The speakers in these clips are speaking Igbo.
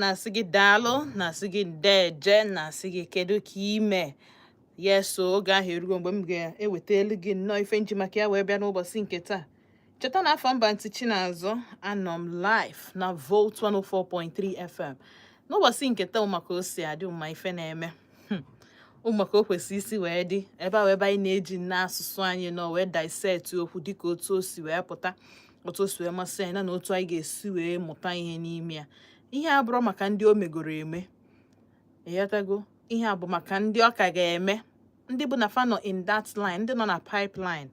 Na-asị gị daalụ, na-asị gị ndeeje, na-asị gị kedu ka ime. Yes, o oge ahụ erugo mgbe m ga-eweta elu gị nnọọ ife nji maka ya wee bịa n'ụbọchị nke taa. Cheta na afọ mba ntị Chinazụ, anọ m live na Volt 104.3 FM n'ụbọchị nke taa maka o si adị mma ife na-eme maka o kwesị isi wee dị ebe a, ebe anyị na-eji n'asụsụ anyị nọ wee dissect okwu dịka otu o si wee pụta, otu o si wee masị anyị, na otu anyị ga-esi wee mụta ihe n'ime ya. Ihe a bụrụ maka ndị o megoro eme, ịghọtago? Ihe a bụ maka ndị ọ ka ga-eme, ndị bụ na fa nọ in that line, ndị nọ na pipeline.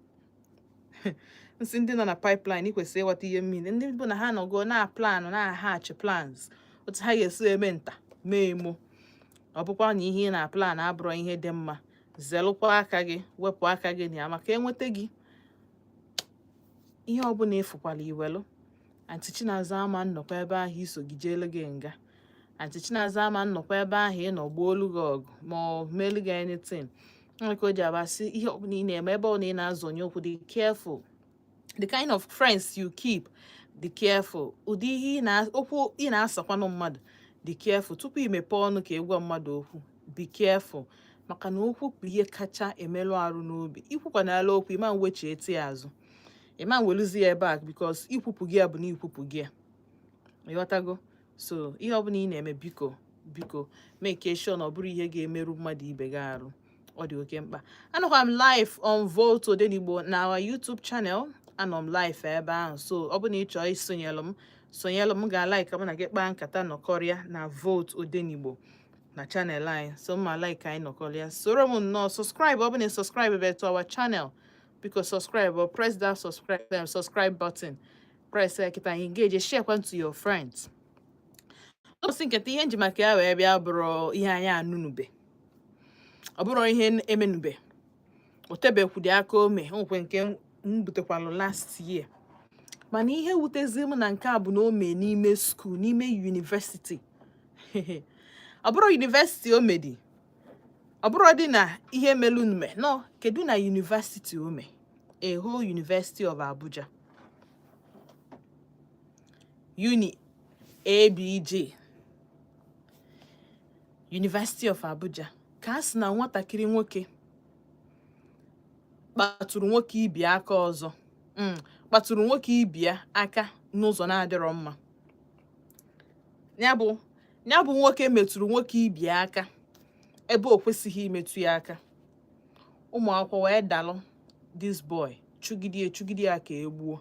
Nsị ndị nọ na pipeline, ị kwesịrị ịghọta ihe mmiri. Ndị bụ na ha nọgo na plan, na hatch plans otu ha ga-esi eme nta mee emo. Ọ bụkwa na ihe ị na plan abụrọ ihe dị mma, zelụkwa aka gị, wepụ aka gị na ya, maka enweta gị ihe ọbụla ịfụkwala iwelu. Aunty Chinazụ ama nnọkwa ebe ahụ iso gị jeelu gị nga. Aunty Chinazụ ama nnọkwa ebe ahụ ị nọ gbuo olu gị ọgụ ma ọ meelu gị anything. Nwere ka o ji abasị ihe ọbụla ị na-eme, ebe ọ na ị na-azọnye ụkwụ, dị careful. The kind of friends you keep, dị careful. Ụdị ihe ị na okwu ị na-asakwanụ mmadụ, dị careful. Tupu ị mepee ọnụ ka ị gwa mmadụ okwu, be careful, maka na okwu bụ ihe kacha emerụ arụ n'obi. Ikwukwanala okwu, ịma mwechie eti ya azụ, ịma weluzi ya ebe a, because ikwupụ gị ya bụ na ikwupụ gị ya, ịghọtago? So ihe ọbụla ị na-eme, biko, biko, make sure na ọ bụrụ ihe ga-emerụ mmadụ ibe gị arụ. Ọ dị oke mkpa. Anọkwa m live on Volt Odenigbo na our YouTube channel. Anọ m live ebe ahụ, so ọ bụ na ị chọọ isonyelụ m, sonyelụ m. Ga-like mụ na gị kpaa nkata, nọkọrịa na Volt Odenigbo na channel anyị. So mma like anyị nọkọrịa, soro m nnọọ. Subscribe, ọ bụ na ị subscribe be to our channel, biko subscribe or press that subscribe button, press ya kịta. Engage, share kwa to your friends. Ụbọchị nketa, ihe nji maka ya wee bịa bụrụ ihe anyị anụnube, ọ bụrụ ihe emenube, o tebekwudi aka ome nwekwe nke m butekwalụ last year. Mana ihe wutezi m na nke a bụ na o mee n'ime school, n'ime university. Ọ bụrụ university o medi, ọ bụrụ dị na ihe melu nme no, kedu na university o mee? A whole University of Abuja, Uni ABJ, University of Abuja, ka a sị na nwatakịrị nwoke kpatụrụ nwoke ibi aka ọzọ, kpatụrụ nwoke ibi ya aka n'ụzọ na-adịrọ mma. Ya bụ nwoke metụrụ nwoke ibi ya aka ebe o kwesịghị imetụ ya aka. Ụmụ akwụkwọ wee dalụ this boy, chụgide ya, chụgide ya ka e gbuo.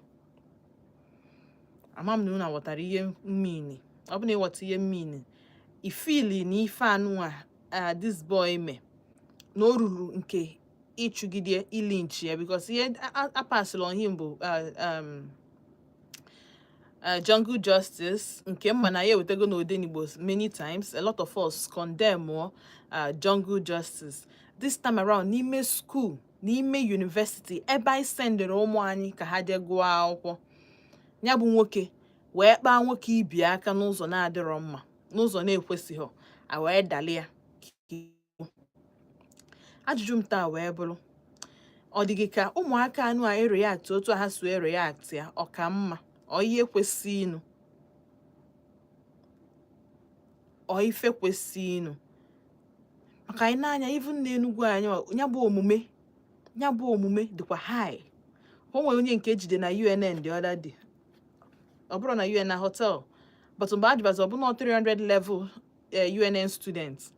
Ama m na unu ghọtara ihe mmini. Ọ bụ na ịghọta ihe mmini ifili na ife anụnwa a this boy me na o ruru nke ịchụgide ilynch ya, because ihe apasịrị on him bụ jungle justice, nke mma na ya ewetego n'Odenigbo many times. A lot of us condemn jungle justice. This time around, n'ime school, n'ime university, ebe anyị sendịrị ụmụ anyị ka ha jee gụọ akwụkwọ, ya bụ nwoke wee kpaa nwoke ibi aka n'ụzọ na-adịrọ mma, n'ụzọ na-ekwesịghị, a wee dali ya. Ajụjụ m taa wee bụrụ, ọ dị gị ka ụmụaka anụ a react otu a ha si wee react ya, ọ ka mma, ọ ihe kwesị ịnụ, ọ ife kwesị ịnụ? Maka anyị na-anya, even n'Enugwu anyị, ya bụ omume, ya bụ omume dịkwa high. O nwere onye nke ejide na UNN the other day. Ọ bụrụ na UN, na hotel, but mgbe a jụbazi, ọ bụ na 300 level UNN students.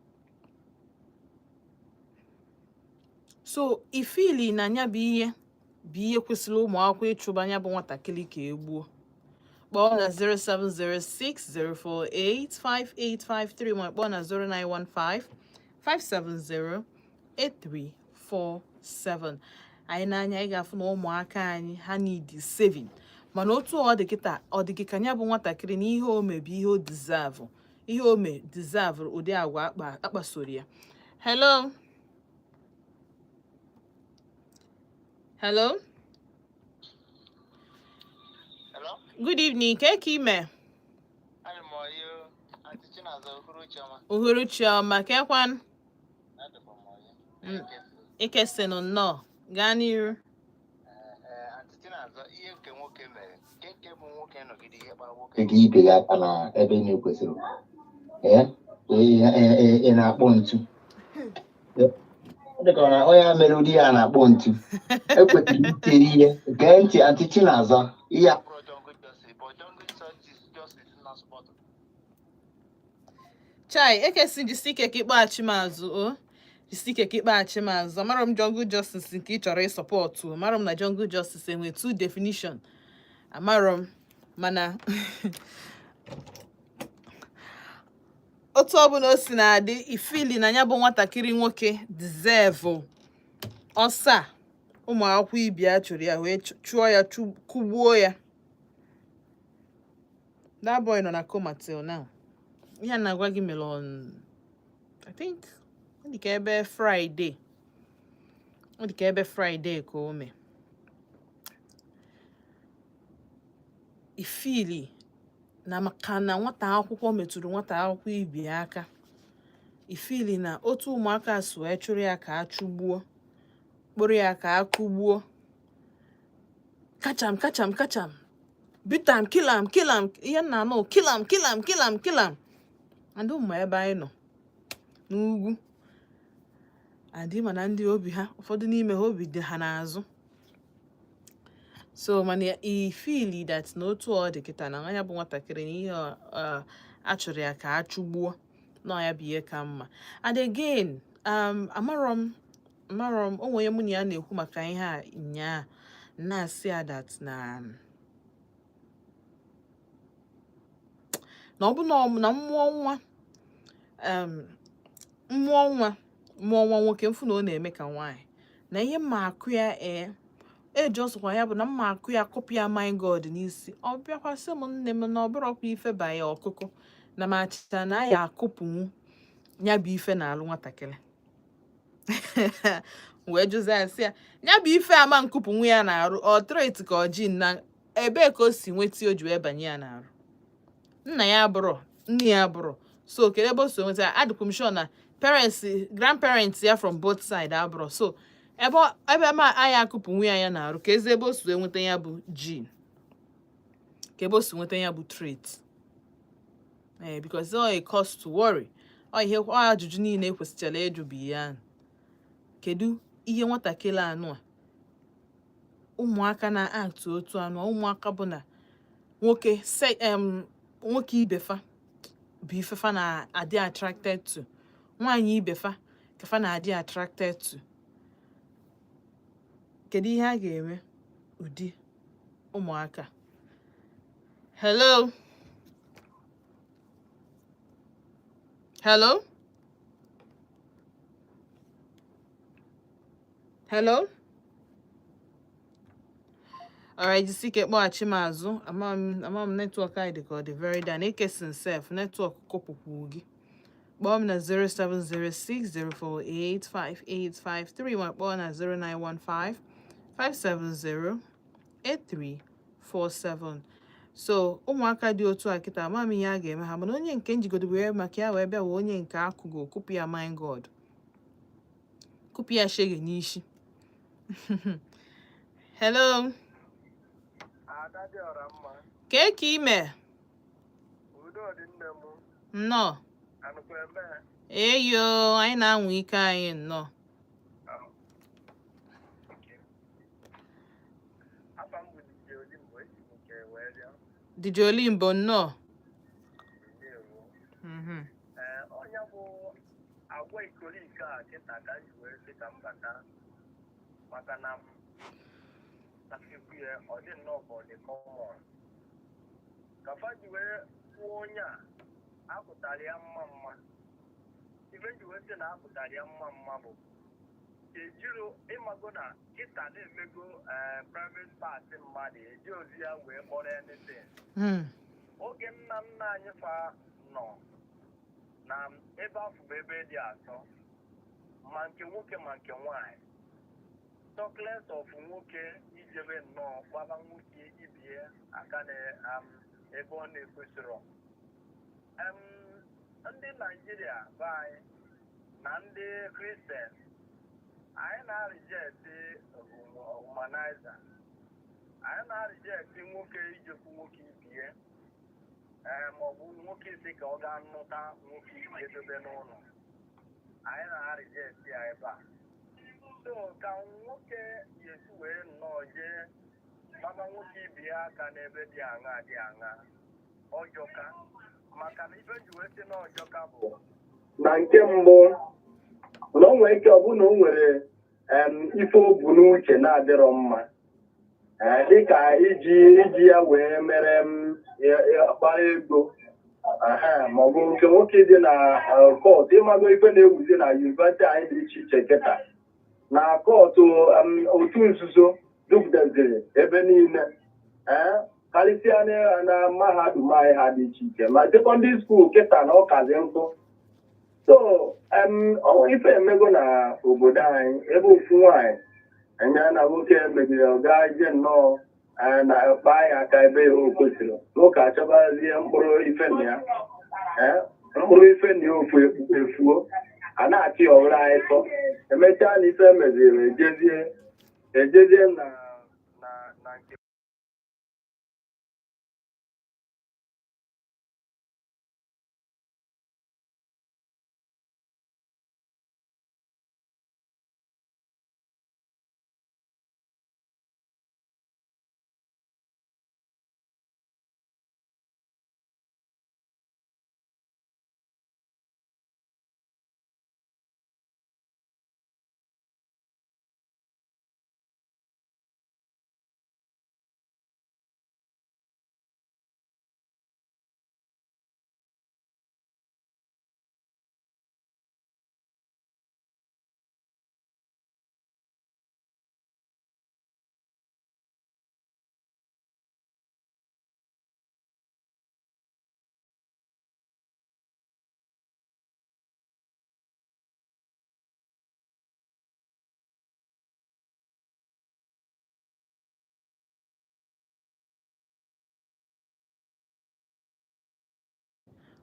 So ifili na ya bụ ihe bụ ihe kwesịrị ụmụ akwụkwọ ịchụba ya bụ nwatakịrị ka e gbuo. Kpọọ na 07060485853, ma kpọọ na 0915 570 8347. Anyị n'anya, anyị ga-afụ na ụmụaka anyị, ha need saving. Mana otu ọ dị kịta, ọ dị gị ka ya bụ nwatakịrị na ihe o mee bụ ihe o deserve, ihe o mee deserve ụdị agwa akpasoro ya? Hello, hello. Hello? Good evening. Ke ka ime? Ana m ọyị, Aunty Chinazọ, uhuruchi ọma. Uhuruchi ọma, kekwan? Adịkwa m ọyị. Ikesinụ nnọọ, gaa n'iru. Ee, Aunty Chinazọ, ihe nke nwoke mere, nke bụ nwoke nọgide ihe kpara nwoke gị ibe gị aka na ebe ị na-ekwesịrị. Ee, ị na-akpọ ntu. Ọ dịka ọ na onye a mere ụdị ya na-akpọ ntu. Ekwesịrị itiri ihe. Gee ntị, Aunty Chinaza, ihe a bụrụ jungle justice, but jungle justice justice na support. Chai, ekesi, jisi ike ka ịkpọghachi m azụ. O jisi ike ka ịkpọghachi m azụ. Amarọ m jungle justice nke ị chọrọ ịsupport. Amarọ m na jungle justice enwe two definition. Amarọ m, mana otu ọbụla o si na-adị, ifili na ya bụ nwatakịrị nwoke deserve ọsọ a ụmụ akwụkwọ ibe ya chụrụ ya wee chụọ ya, kụgbuo ya. That boy nọ na coma till now. Ihe a na-agwa gị mere on, I think, ọ dị ka ebe Friday, ọ dị ka ebe Friday ka o mee. Ifili na maka na nwata akwụkwọ metụrụ nwata akwụkwọ ibe ya aka, ifili na otu ụmụaka si wee chụrụ ya ka a chụgbuo, kpụrụ ya ka a kụgbuo, kacham kacham kacham, beat am, kill am, kill am, ihe nna anụ, kill am, kill am, kill am, kill am. And ụmụ ebe anyị nọ n'ugwu adị, mana ndị obi ha, ụfọdụ n'ime ha, obi dị ha n'azụ. So mana i feel that na otu ọ dị kịta na anya bụ nwatakịrị na ihe a chụrụ ya ka a chụgbuo na ya bụ ihe ka mma. And again, amarọ m o nwere onye mụ na ya na-ekwu maka ihe a nyaa, na-asị ya that na ọ bụ na mmụọ nwa, mmụọ nwa, mụọ nwa nwoke, mfụ na ọ na-eme ka nwaanyị, na ihe mma akụ ya, ee, eji ọsọkwa ya bụ na mma akụ ya, kụpụ ya, my God, n'isi. Ọ bịakwa sị m, nne m, na ọ bụrọkwa ife banye ọkụkụ na m achịcha na ya akụpụnwu ya bụ ife na-alụ nwatakịrị. Wee jụza ya, sị ya, ya bụ ife ama nkụpụnwu ya na-arụ, ọ trait ka ọ ji na ebee ka o si nweta o ji wee banye ya n'arụ? Nna ya abụrọ, nne ya abụrọ, so kedu ebe o si nweta ya? Adịkwa m sure na parents, grandparents ya from both side abụrọ. So ebe ma anya akụpụ nwa ya na-arụ, ka ezi ebe o si wee nweta ya bụ gene, ka ebe o si nweta ya bụ trait? Ee, because ọ a cause to worry. Ọ ihe ọ ajụjụ niile ekwesịchara ịjụ bụ ihe ahụ: kedu ihe nwatakịrị anụ a, ụmụaka na-act otu anụ a, ụmụaka bụ na nwoke se nwoke ibefa bụ ifefa na-adị attracted to, nwaanyị ibefa ka fa na-adị attracted to? Kedu ihe a ga-eme ụdị ụmụaka? Hello, hello, hello. Alright, jisi ike kpọghachi m azụ. Ama m network anyị dị ka ọ dị very down. Ekesin sef, network kọpụkwu gị. Kpọọ m na 07060485853, ma kpọọ na 0915 570 8347. So ụmụaka dị otu a kịta, ama m ihe a ga-eme ha. Mana onye nke njigodo wee maka ya wee bịa wee onye nke akụgo kụpụ ya, my God, kụpụ ya shege n'isi. Hello. Ada dị ọra mma. Kee ka ime? Udo dị, nne m. Nnọọ. Anụkwa eme. Eyo, anyị na-anwa ike anyị, nnọọ. Afa m bụ DJ Olimbo, esi m nke wee bịa. DJ Olimbo, nnọọ. Ndewo. Ee, ọnya bụ agwa ikoliko a kịta ka m ji wee sị ka m bata, maka na m na ekwu ya, ọ dị nnọọ ka ọ dị common ka fa ji wee kwuo onye a apụtara ya mma mma. Ife m ji wee sị na apụtara ya mma mma bụ ejiro ịmago na kịta na-emego, ee, private part mmadụ eji ozi ya wee kpọrọ anything. Oge nna nna anyị fa nọ na ebe afọ bụ ebe dị atọ, ma nke nwoke ma nke nwanyị, talk less of nwoke ijebe nnọọ gbaba nwoke ibie aka na ebe ọ na-ekwesịrọ. Ndị Naijiria be anyị na ndị Kristian anyị na-areject womanizer, anyị na-areject nwoke ijekwu nwoke ibie. Ee, maọbụ nwoke si ka ọ gaa nụta nwoke ibe dobe n'ụlọ, anyị na-areject ya ebe a. So ka nwoke ga-esi wee nnọọ jee gbaba nwoke ibe ya aka n'ebe dị aṅa dị aṅa, ọjọka. Maka na ife ji wee sị na ọjọka bụ na nke mbụ, na o nwere ike ọ bụ na o nwere ife o bu n'uche na-adịrọ mma, dịka iji ya wee mere m kpara ego, maọbụ nke nwoke dị na cult. Ịmago ife na-ewuzi na university anyị dị iche iche kịta, na cult, otu nzuzo jupụtaziri ebe niile, ee, karịsịa na mahadum anyị ha dị iche iche, ma secondary school kịta na ọkazi nkụ. So ife emego na obodo anyị, ebe ofu nwaanyị anya na nwoke megide, ọ gaa ije nnọọ na kpaa ya aka ebe o kwesịrị. Nwoke achọbazie mkpụrụ ife na ya, mkpụrụ ife na ya ofu efuo, a na-achị ya ọhụrụ anyị sọ. Emechaa na ife meziri, ejezie na nke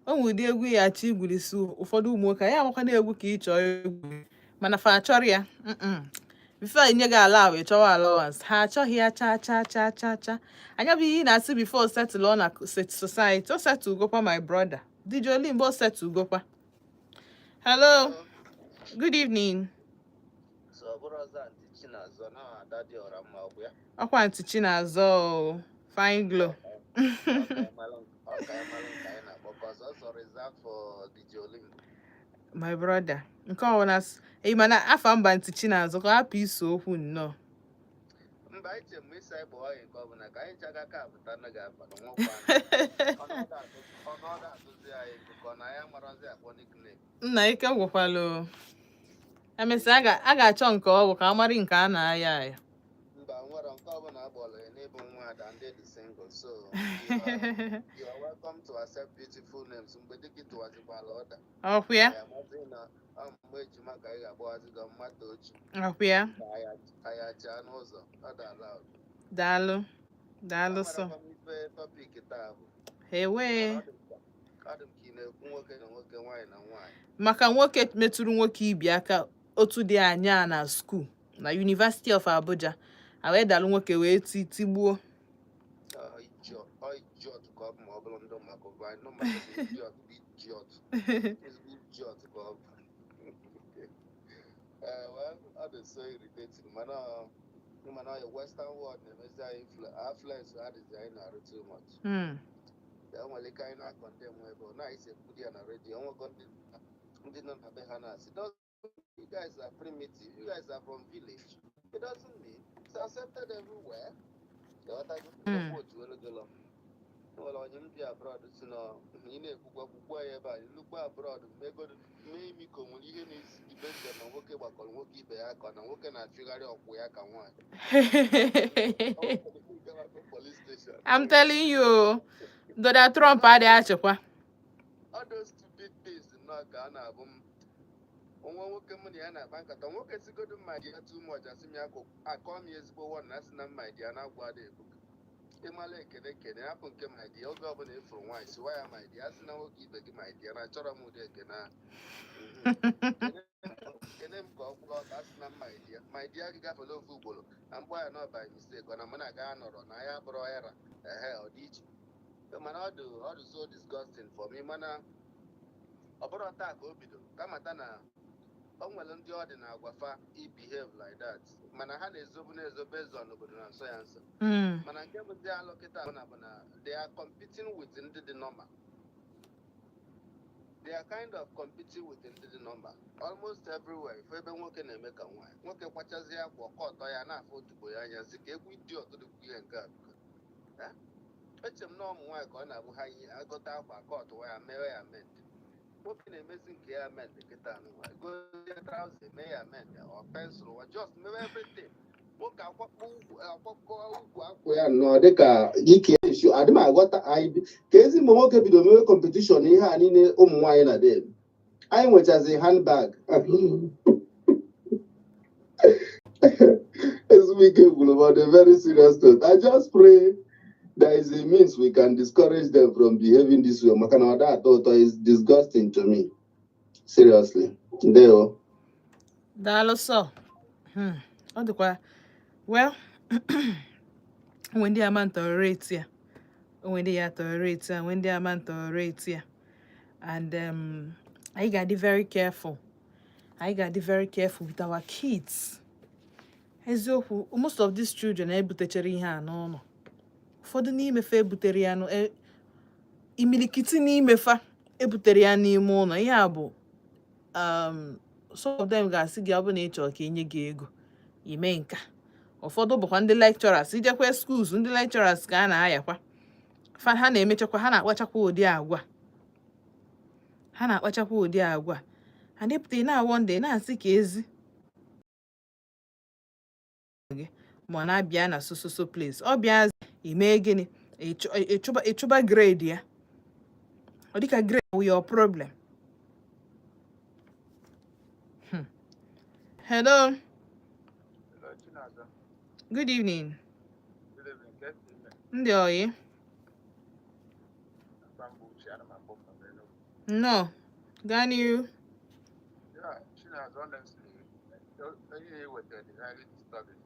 O nwere ụdị egwu ya achọ igwurisi ụfọdụ ụmụ nwoke ya amakwana egwu ka ị chọọ egwu, mana fa achọrọ ya. Before enye gị ala wee chọwa allowance, ha achọghị ya cha cha cha cha cha. Anya bụ ihe ị na-asị before settle ọ na society o settle gokwa. My brother DJ Olimbo, o settle gokwa. Hello, good evening. So ọ bụrụ ọzọ, Aunty Chinazọ na Ada dị ọra mma, ọ bụ ya? Ọkwa Aunty Chinazọ o, fine glow. Ọ ka ịmalụ nke anyị na-akpọ ka ọzọ reserve for DJ Olimbo. My brother, nke ọbụla ị mana afa mba Aunty Chinazọ ka ọ hapụ iso okwu nnọọ. Mba, eche m ịsa ịgba ọyị nke ọbụla ka anyị nchaga ka apụta na ga-aba na nwekwa ọnọdụ atụzi anyị ka ọ na ya marazi akpọ nickname. Nna, ike gwụkwala o. Emesịa a ga-achọ nke ọgwụ ka a mara nke a na-aya aya. Mba, nwere nke ọbụla agbọrọ ya n'ịbụ nwa ada ndị dị single, so you are welcome to accept beautiful names mgbe dịka tụwazikwala ọda. Ọkwụ ya. Ya amazi na ọ mgbe ejima ka anyị ga-agbaghazi gị mmadụ ochi. Ọkwụ ya. Ka anyị achaa n'ụzọ ọ dị allowed. Daalụ, daalụ sọ. Amarakwa m ife topic taa bụ. Ewee. Mana ọ dị m ka ị na-ekwu nwoke na nwoke, nwaanyị na nwaanyị. Maka nwoke metụrụ nwoke ibi aka otu dị anya na school na University of Abuja, a wee dalụ nwoke wee tigbuo. Ọ idiot, ọ idiot ka ọ bụ. Ma ọ bụrụ ndị maka bụ anyị, ndị maka bụ idiot bụ idiot, ezigbo idiot ka ọ bụ. Ee, well, ọ dị so irritating, mana ọ western world na-emezi anyị influence adịzi anyị na-arụ too much. Ya nwere ike anyị na-acondemn ebe ọ na-anyị ekwu ya na redio, onwego ndị nọ na be ha na-asị, "You guys are primitive, you guys are from village." It doesn't mean it's accepted everywhere. Ghọtago? Okwu otu elu gị lọ. Nwere onye m bi abroad si na ị na-ekwukwa kwukwa ya ebe a, lukwa abroad megodo mee imi ka o nwere ihe na-esi ibe njem na nwoke gbakọrọ nwoke ibe ya ka na nwoke na-achụgharị ọkwụ ya ka nwaanyị. Police station. I'm telling you, Donald Trump adịghị achịkwa. All those stupid things nnọọ ka a na-abụ m nwa nwoke mụ na ya na-akpa nkata, nwoke sigodo mma dị ya too much, asị m ya akọ m ya ezigbo one na asị na mma dị ya na-agwa ada ebuka ịmala ekene kene hapụ nke my dear. Oge ọbụla ịfụrụ nwaanyị, siwa ya my dear, asị na nwoke ibe gị my dear na achọrọ m ụdị ekene ahụ. Kene m ka ọ kwụrụ ọtọ, asị na my dear, my dear gị gafere ofu ugboro na mgbe ya nọ by mistake, ọ na mụ na aga nọrọ na ya bụrụ era ehe ọ dị iche. Mana ọ dị so disgusting for me. Mana ọ bụrụ taa ka o bido, kama ta na o nwere ndị ọ dị na agwafa i behave like that, mana ha na-ezobu na-ezo based on obodo na nsọ ya nsọ. Mana nke bụ ndị alụ kịta bụ na they are competing with ndị dị normal. They are kind of competing with ndị dị normal almost everywhere. Ife ebe nwoke na-eme ka nwaanyị, nwoke kwachazie akwa ọkọ ọtọ ya na-afụ otubo ya anya, sị ka egwu ịdị ọtọ dịkwu ihe nke a biko. Eh? Eche m na ụmụ nwaanyị ka ọ na-abụ ha yi agọta akwa aka ọtụwa ya mewe ya mend. Nwoke na-emezi nke ya mend kịta nụwa, gozie trouser mee ya mend, ọ pencil wa, just mewe everything. Nwoke akwakpọ ukwu, akwakọ ukwu akwa ya nnọọ dịka ike issue. Adị m aghọta anyị ka ezi mgbe nwoke bido mewe competition. Ihe a niile ụmụ nwaanyị na dem anyị nwechazi handbag. Ezumike gwuru, but a very serious note, I just pray there is a means we can discourage them from behaving this way, maka na ọ da atọ ụtọ. Is disgusting to me, seriously. Ndewo. Daalụ sọ. Ọ dịkwa, well, onwe ndị ama tolerate ya, onwe ndị ya tolerate ya, onwe ndị ama tolerate ya. And anyị ga-adị very careful, anyị ga-adị very careful with our kids. Eziokwu, most of these children ebutechara ihe a n'ụlọ. Ụfọdụ n'ime fa ebutere ya imilikiti n'ime fa ebutere ya n'ime ụlọ. Ihe a bụ some of them ga-asị gị, ọ bụ na ị chọrọ ka enye gị ego ime nka. Ụfọdụ bụkwa ndị lecturers. Ijekwe schools, ndị lecturers ka a na-ayakwa fa. Ha na-emechakwa, ha na-akpachakwa ụdị agwa, ha na-akpachakwa ụdị agwa ha dịpụta. Ị na-awọ ndị na-asị ka ezi gị ma ọ na-abịa na so so so place. Ọ bịa ime gịnị? Ịchụba grade ya. Ọ dịka grade wụ your problem. Hello. Hello, Chinaza. Good evening. Good evening. Get ime. Ndị oyi. Afa m bụ Uche, ana m akpọ from Enugu. Nnọọ, gaa n'ihu. Yeah, Chinaza, honestly, ihe i wetara dị highly disturbing.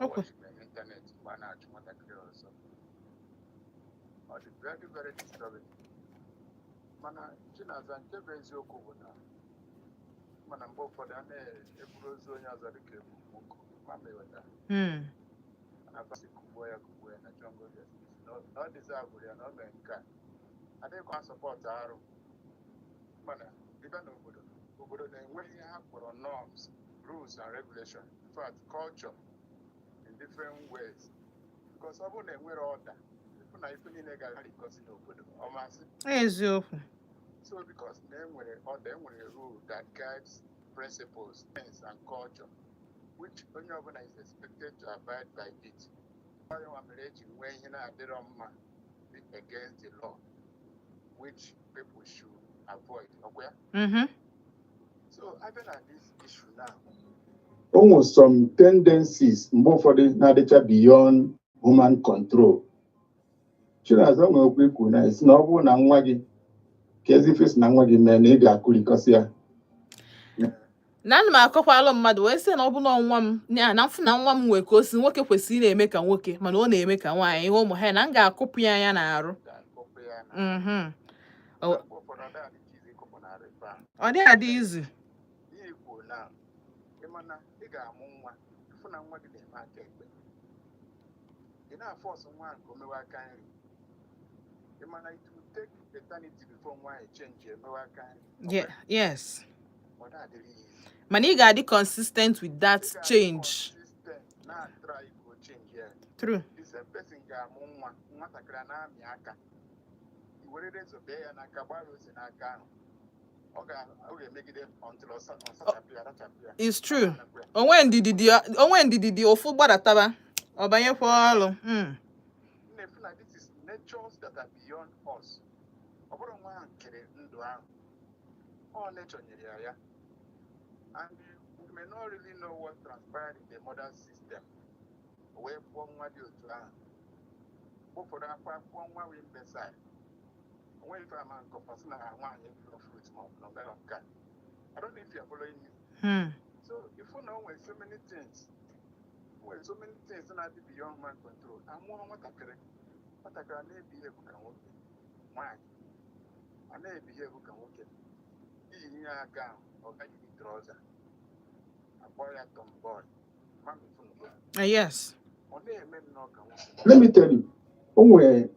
Okay. Watch na internet mgbe a na-achụ nwatakịrị ọzọ. Ọ dị very, very disturbing. Mana Chinaza, nke bụ eziokwu bụ na mana mgbe ụfọdụ a na-eburu ozu onye ọzọ dịka ebubo nkụ ma ma eweta. Na-asị kugbuo ya, kugbuo ya na jungle justice, na ọ deserve ya, na o mere nke a. Adịghịkwa support arụ, mana ịbịa n'obodo, obodo na-enwe ihe ha kpọrọ norms, rules and regulation, in fact culture in different ways, because ọ bụrụ na enwere ọda, ịfụ na ife niile ga-arịkọzi n'obodo ọmasị. Eziokwu. So because na enwere order, enwere rule that guides principles, things and culture, which onye ọbụla is expected to abide by it. Onye nwa mere eji nwee ihe na-adịrọ mma dị against the law, which people should avoid. Ọkwa ya? Mhm. So abịa na this issue now, O nwere some tendencies mgbe ụfọdụ na-adịcha beyond human control. Chinaza, nwere okwu ikwu na esi na ọ bụrụ na nwa gị ka ezi ife si na nwa gị mee na ị ga-akụrikọsị ya. Na ana m akọkwalụ mmadụ wee sị na ọ bụ na nwa m ya na mfụ na nwa m nwee ka o si nwoke kwesịrị ị na-eme ka nwoke, mana ọ na-eme ka nwaanyị, ihe ụmụ ha, na m ga-akụpụ ya anya n'arụ. Ga-akụpụ ya na mgbe ụfọdụ ọ dịghị adịcha izu ịkụpụ narị ife ahụ. Ọ dịghị adị izu. Ihe ikwu na ịma na ị ga-amụ nwa, ịfụ na nwa gị na-eme aka ekpe, ị na-aforce nwa ahụ ka o mewe aka nri. Ị ma na it will take eternity before nwa ahụ change emewe aka nri. Yes. Ọ na-adịrị ya easy. Mana ị ga-adị consistent with that Ị ga-adị change. consistent na-try ka o change ya. True. The same person ga-amụ nwa, nwatakịrị a na-amị aka, i were razor bee ya n'aka, gbaa ya ose n'aka ahụ, ọ ga-emegide until ọ sachapụ ya, rachapụ ya. It's true. Anakwa ya. Onwe ndidi dị, onwe ndidi dị ụfụ, gbadataba ọ banyekwa ọrụ. Nne-efu na this is natures that are beyond us. Ọ bụrụ nwa ahụ kere ndụ ahụ, ọ nature nyere ya ya, and we may not really know what transpired in the mother's system o wee pụọ nwa dị otu ahụ. Mgbe ụfọdụ akwa pụọ nwa wee imbecile, onwe ife ama nke ọfasị na nwaanyị blood fruit ma ọ bụ na omere nke a. I don't know if you are following me. So if you know, nwere so many things, nwere so many things na-adị beyond human control. Amụọ nwatakịrị Nwatakịrị a na-ebehave ka nwoke, nwaanyị a na-ebehave ka nwoke. Iyi ihe aka ahụ, ọ gaghị trouser, akpọ ya tomboy. Mamifunugo? Yes. Ọ na-eme nnọọ ka nwoke. Let me tell you, o nwere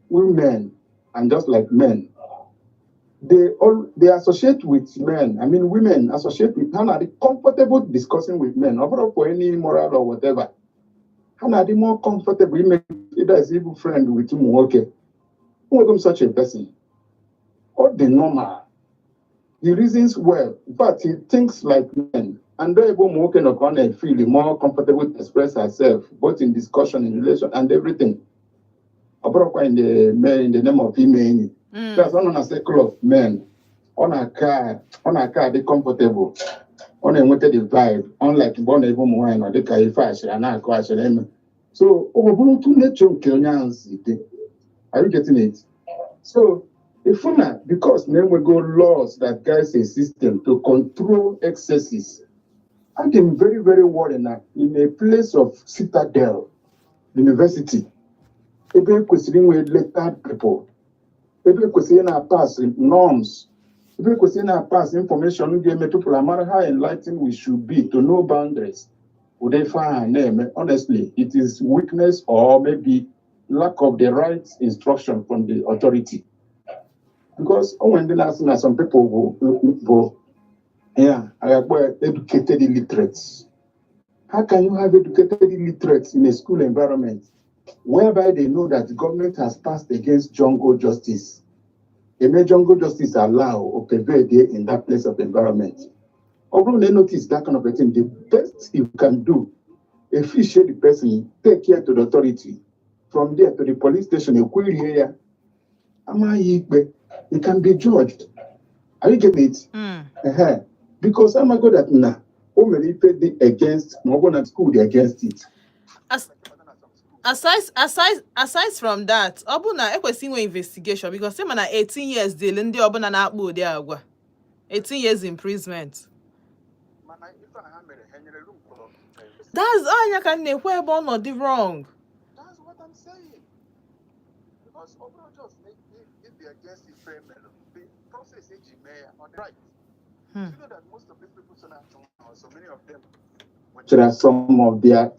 women, and just like men, they associate with men. I mean, women associate with, ha na-adị comfortable discussing with men. Ọ bụrụ for any moral or whatever. Ha na-adị more comfortable ime either as even friend with ụmụ nwoke. Enwego m such a person. Ọ dị normal. He reasons well. In fact, he thinks like men. And ebe ụmụ nwoke nọ ka ọ na-feel more comfortable to express herself, both in discussion, in relation, and everything. Ọ bụrụkwa in the name of ime enyi. That's ọ nọ na circle of men. Ọ na-aka adị comfortable. Ọ na-enweta the vibe, unlike mgbe ọ na-ebe ụmụ nwaanyị nọ, dịka ife asịrị a na-akụ asịrị eme. So ọ bụrụ otu nature nke onye ahụ si dị. Are you getting it? So ifu na because na enwego laws that guides a system to control excesses, I am very, very worried na in a place of citadel, university, ebe e kwesịrị inwe lettered people, ebe e kwesịrị na-pass norms, ebe e kwesịrị na-pass information ga-eme people amara how enlightened we should be to know boundaries. Ụdị ife ahụ na-eme, honestly, it is weakness or maybe lack of the right instruction from the authority. Because o nwere ndị na-asị na some people bụ yeah, agakpọ ya educated illiterates. How can you have educated illiterates in a school environment whereby they know that the government has passed against jungle justice? Eme jungle justice allow or pervade in that place of environment. Ọ bụrụ na ị notice that kind of a thing, the best you can do, officiate the person, take care to the authority. From there to the police station, ekwerie ya, amaghị ikpe, it can be judged. Are you getting it? Mm. Ehe. Because amago that na o mere ife dị against, ma ọ bụ na school dị against it. Aside from that, ọ bụ na ekwesị inwe investigation, because ịma na 18 years dịrị ndị ọbụla na-akpa ụdị agwa, 18 years imprisonment. Mana ife a ha mere, ha nyere room for That's anya ka m na-ekwu ebe ọ dị wrong. That's what I'm saying. Because ọ bụrụ just na be against ife mere, the process eji mee ya, ọ dị right? You know that most of these people so na-achụ nwa, so many of them There are some of their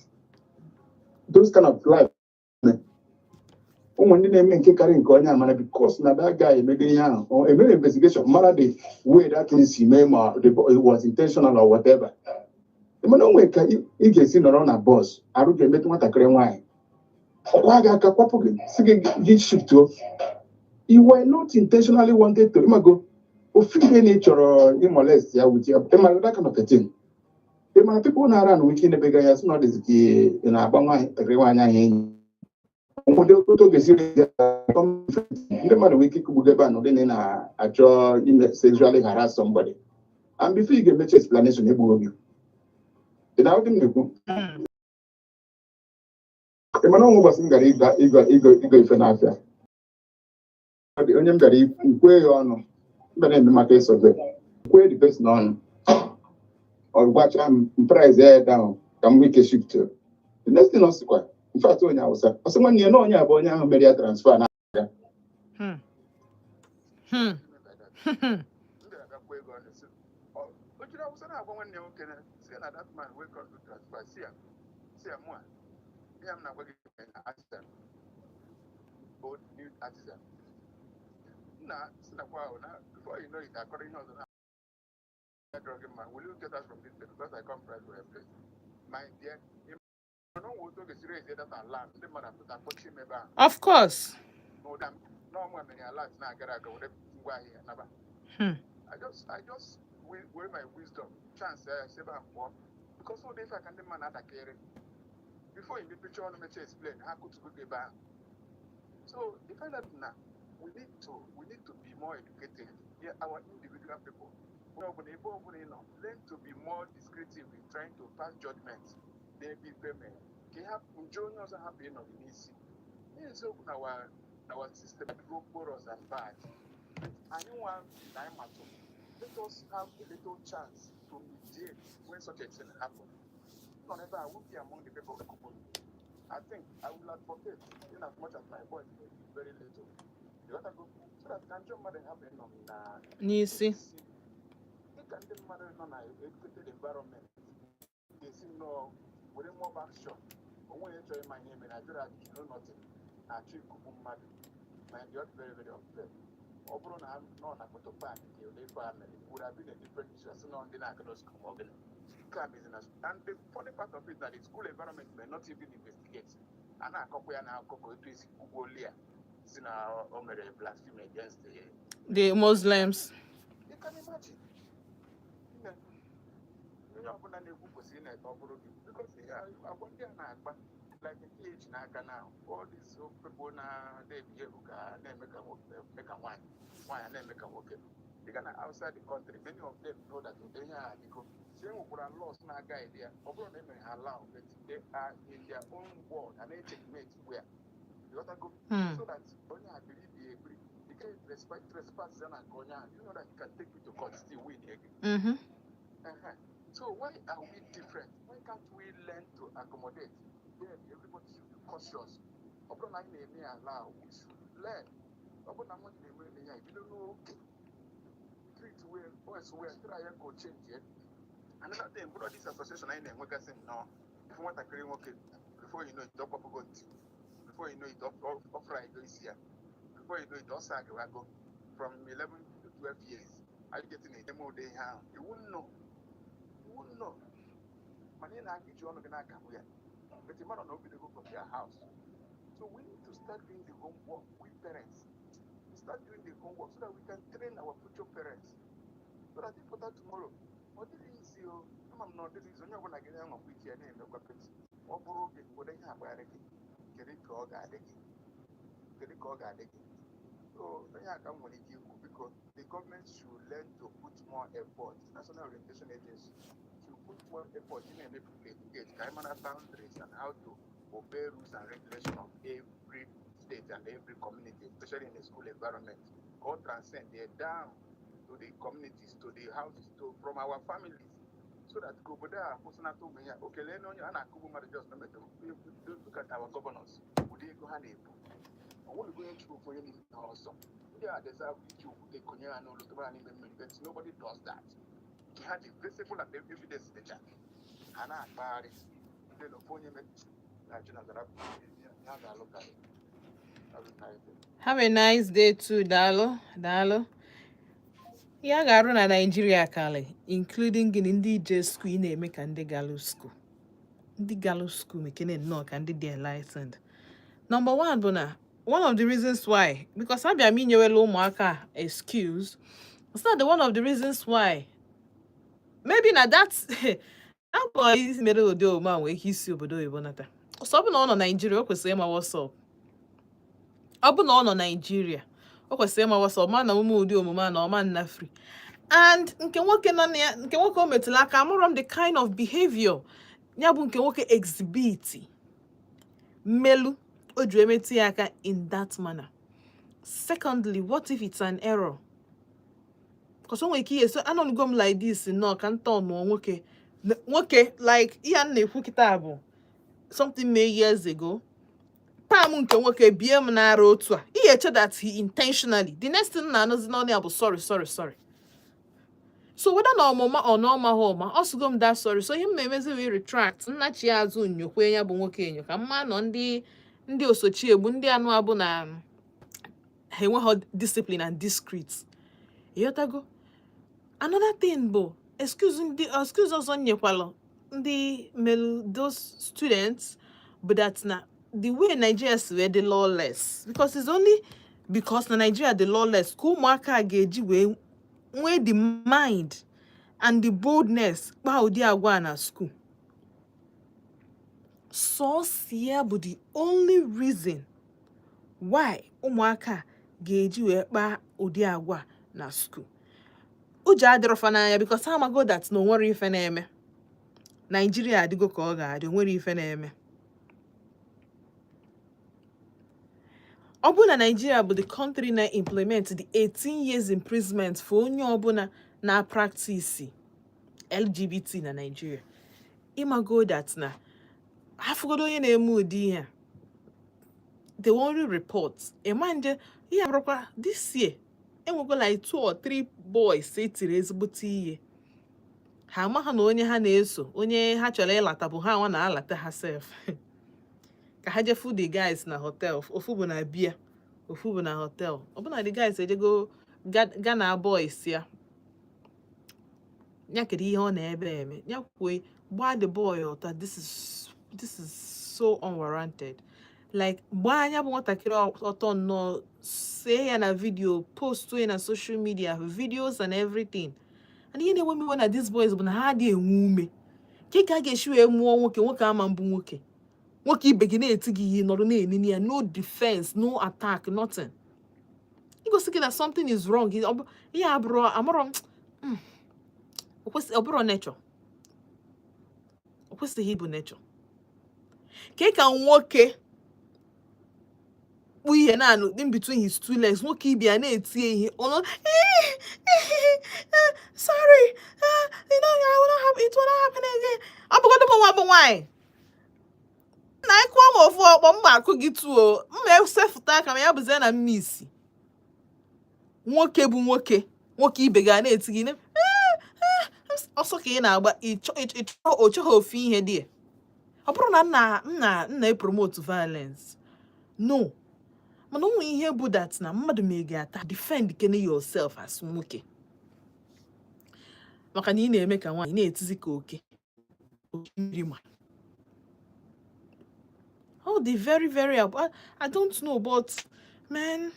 those kind of life. Ụmụ ndị na-eme nke karị nke onye amara, because na that guy emego ihe ahụ, or emere investigation mara the way that thing si mee, ma it was intentional or whatever. Mana o nwere ka ị ga-esi nọrọ na bus, arụ ga-emetụ nwatakịrị nwaanyị, ọkwa gị aka, kwapụ gị, si gị gị shiftuo. You were not intentionally wanted to, ịmago ofu ihe na ị chọrọ ịmolest ya with your, ịmago, that kind of a thing. Ị mara people na-ara na ike inebega ya, sị na ọ dịzị ka ị na-agba nwatakịrị nwaanyị ahụ enyi. Ụfọdụ otu oge siri ya, ndị mmadụ nwere ike ịkụgbu ebe a n'ụdị na ị na-achọ ime sexually harass somebody, and before ị ga-emechi explanation, egbuo gị. Ị na-ahụ m na-ekwu? Mm. Ị mana onwe ụbọchị m gara ịgo ife n'afịa. Ọ dị onye m bịara ikwe ya ọnụ, m bịara eme maka ịsọbe kwee the person ọnụ, ọ gwacha m price ya down ka m nwee ike shift. The next thing, ọ sịkwa, in fact, onye Awụsa, ọ sị nwanne ya na onye a bụ onye ahụ mere ya transfer na M bịara bịa kwụọ ego ọ na-esi. O jiri Awụsa na-agwa nwanne ya nwoke na si na that man wey come do transfer, si ya mụ a ihe m na-agwa gị na artisan, old new artisan nna si nakwa ahụ na before you know it, akọrọ ihe ọzọ na drug mma. Will you get us from this place, because I come price for a place, my dear? Na onwe otu oge siri eze data alarm, ndị mmadụ apụta kpọchie m ebe ahụ. Of course. N'ụda m n'ọmụ mere alert na-agara aga were ngwa ahịa naba. I just were my wisdom chance ya si ebe a pụọ, because ọ dị ife a ka ndị mmadụ na-adakere. Before you mepecha ọnụ mecha explain, ha kụtugo gị ebe ahụ. So the fact that na we need to be more educated. Yeah, our individual people, onye ọbụla, ebe ọbụla ị nọ, learn to be more descriptive in trying to pass judgment n'ebe ife mere, ka ị hapụ nje onye ọzọ hapụ ịnọ gị n'isi. N'eziokwu na our system dị porous and bad. Anyị nwa na anyị matụ, let us have a little chance to mediate when such a thing happen. Nọ n'ebe a, won't be among the people ekupụrụ. I think I will advocate, in as much as my voice may be very little. You gotta go so that ka njọ mmadụ hapụ ịnọ m na n'isi. Isi. Dịka ndị mmadụ nọ na educated environment ga-esi nnọọ were mob action, onwe onye chọrọ ịma ihe mere, ajụrụ ajụjụ, no nothing, na-achọ ikugbu mmadụ. Ma dị ọ dị very, very unfair. Ọ bụrụ na nọ na moto park ka ụdị ife a mere, it would have been a different issue. Asị nọ ndị na-agado school ma ọ gịnị. Nke a mezi na, and the funny part of it na the school environment may not even investigate. A na-akọkwa ya na akụkọ ka otu esi kwugbuo ya si na o mere blasphemy against the The Muslims. You can imagine. Nne, onye ọbụla na-ekwu kwesịrị na-ete ọ bụrụ gị, because agwa ndị a na-akpa, like nke eji n'aka na all these people na-ebehave ka na-eme ka nwoke, eme ka nwaanyị, nwaanyị na-eme ka nwoke. Dịka na outside the country, many of them know that ụdị ihe a adịgo, si enwekwara laws na-guide ya. Ọ bụrụ na emere ha allow, but they are in their own world and na-checkmate where you got to go so that onye a biri ibi ebiri ike trespass ya na nke onye ahụ, you know that he can take you to court, still win again. So why are we different? Why can't we learn to accommodate? Then everybody should be cautious. Ọ bụrụ na anyị na-eme ya allow, we should learn. Ọ bụrụ na mmadụ na-eme ya, ebido n'oge. Treat well, boys well, try ya ka o change ya. Another thing, bụrụ this association anyị na-enwegasị nnọọ, ifu nwatakịrị nwoke, before you know it, ọ kpọpụgo ntị. Before you know it, ọ fry isi ya. Before you know it, ọ sagawago from 11 to 12 years. Are you getting it? Eme ụdị ihe ahụ. You won't know. You won't know. Mana ị na-aga iji ọnụ gị na-akagbu ya. But ị mara na o bidogo from their house. So we need to start doing the homework, we parents. We start doing the homework so that we can train our future parents. So that if that tomorrow, ọ dịghị isi o, ama m na ọ dịghị isi, onye ọbụla ga na-enwekwa ike ya na-emekwa pet. Ọ bụrụ oge ụfọdụ ihe agbagharị gị, kedu ka ọ ga-adị gị? Kedu ka ọ ga-adị gị? So onye aka m nwere ike ikwu, biko, the government should learn to put more effort. National Orientation Agency should put more effort in eme people educate ka anyị mara boundaries and how to obey rules and regulations of every state and every community, especially in the school environment. Ka ọ transcend there down to the communities, to the houses, to from our families, so that ka obodo a kwụsịnata ụmụ ya o kelee na onye a na-akụgbu mmadụ just na metụ. Look at our governors, ụdị ego ha na-ebu, onweghị onye chụrụ ofu onye n'ime ha ọsọ. Ndị a deserve iji okwute konye ha n'ụlọ, tụba ha n'ime mmiri, but nobody does that. Nke ha dị visible and evidence dịcha, ha na-akpagharị ndị na ofu onye na Chinazara ha ga-alụ karị. Have a nice day. Have a nice day too. Daalụ, daalụ. Ihe a ga-arụ na Naịjirịa kalị, including gịnị, ndị je school, ị na-eme ka ndị galụ school. Ndị galụ school mekene nnọọ ka ndị dị enlightened. Number one bụ na one of the reasons why, because abịa m inyewela ụmụaka excuse, it's not the one of the reasons why. Maybe na that boy mere ụdị omume a nwere ike isi obodo oyibo nata. Ọsọ ọ bụ na ọ nọ Naịjirịa, o kwesịrị ịma what's up. Ọ bụ na ọ nọ Naịjirịa, o kwesịrị ịma what's up, ma na omume ụdị omume a na ọma nna free. And nke nwoke nọ na ya, nke nwoke o metụrụ aka, amụrụ m the kind of behavior ya bụ nke nwoke exhibit mmelu o ji emetụ ya aka in that manner. Secondly, what if it's an error? Because o nwere ike ihe so anọnugo m like this nnọọ ka ntọ nụọ nwoke nwoke, like ihe a m na-ekwu kịta bụ something made years ago. Pam nke nwoke bie m n'ara otu a, ihe eche that he intentionally, the next thing na-anụzi n'ọnụ ya bụ "Sorry, sorry, sorry." So whether na ọmụma ọ na ọmaghị ụma, ọ sịgo m that sorry. So ihe m na-emezi wee retract nnachi ya azụ, nyokwe ya bụ nwoke enyo ka mma nọ ndị osochi egbu ndị anụ abụ na ha enweghị discipline and discreet, ịghọtago? Another thing bụ excuse, ndị excuse ọzọ nyekwalụ ndị melu those students bụ that na the way Nigeria si wee dị lawless, because it's only because na Nigeria dị lawless ka ụmụaka a ga-eji wee nwee the mind and the boldness kpaa ụdị agwa a na school. Sọọsọ ya bụ the only reason why ụmụaka a ga-eji wee kpaa ụdị agwa a na school. Ụjọ adịrọfa n'anya because ha amago that na onwere ife na-eme. Naijiria adịgo ka ọ ga-adị, onwere ife na-eme. Ọ bụrụ na Nigeria bụ the country na-implement the 18 years imprisonment for onye ọbụla na-practice LGBT na Nigeria, ịmago that na Afụgodo onye na-eme ụdị ihe a, they will only report. Ịma nje ihe abụrụkwa this year, enwego like two or three boys etiri ezigbote ihe. Ha amaghị na onye ha na-eso, onye ha chọrọ ịlata bụ ha nwa na-alata ha sef, ka ha jefu the guys na hotel. Ofu bụ na bia, ofu bụ na hotel. Ọbụna the guys ejego Ghana boys ya. Ya kedu ihe ọ na-ebe eme? Ya kwue gbaa the boy ọta. This is so unwarranted. Like, gbaa anya bụ nwatakịrị ọtọ nnọọ, see ya na video, post ya na social media, videos and everything. And ihe na-enwe m iwe na these boys bụ na ha adịghị enwe ume ka a ga-esi wee mụọ nwoke. Nwoke ama mbụ nwoke, nwoke ibe gị na-eti gị ihe, nọrọ na-enene ya, no defense, no attack, nothing. Igosi gị na something is wrong. Ihe abụrụ amarọ m, ọ bụrụ nature, o kwesịghị ịbụ nature ka nwoke kpụ ihe naanị in between his two legs, nwoke ibe ya na-etie ihe ọnụ, "Sorry, I will not happen, it will not happen again." Ọ bụgodo m nwa bụ nwaanyị na ịkụọ m ofu ọkpọ, m akụ gị tuo, m esefụta aka m ya bụzie na mmisi. Nwoke bụ nwoke, nwoke ibe ga na-eti gị ọsọ ka ị na-agba, ịchọ ọ chọghị ofu ihe dị ya. Ọ bụrụ na nna promote violence, no, mana ụmụ ihe bụ that na mmadụ ma ị ga-ata, defend kene yourself as nwoke, maka na ị na-eme ka nwaanyị na-etizi ka oke oke mmiri. Ma oh, the very very I don't know, but man,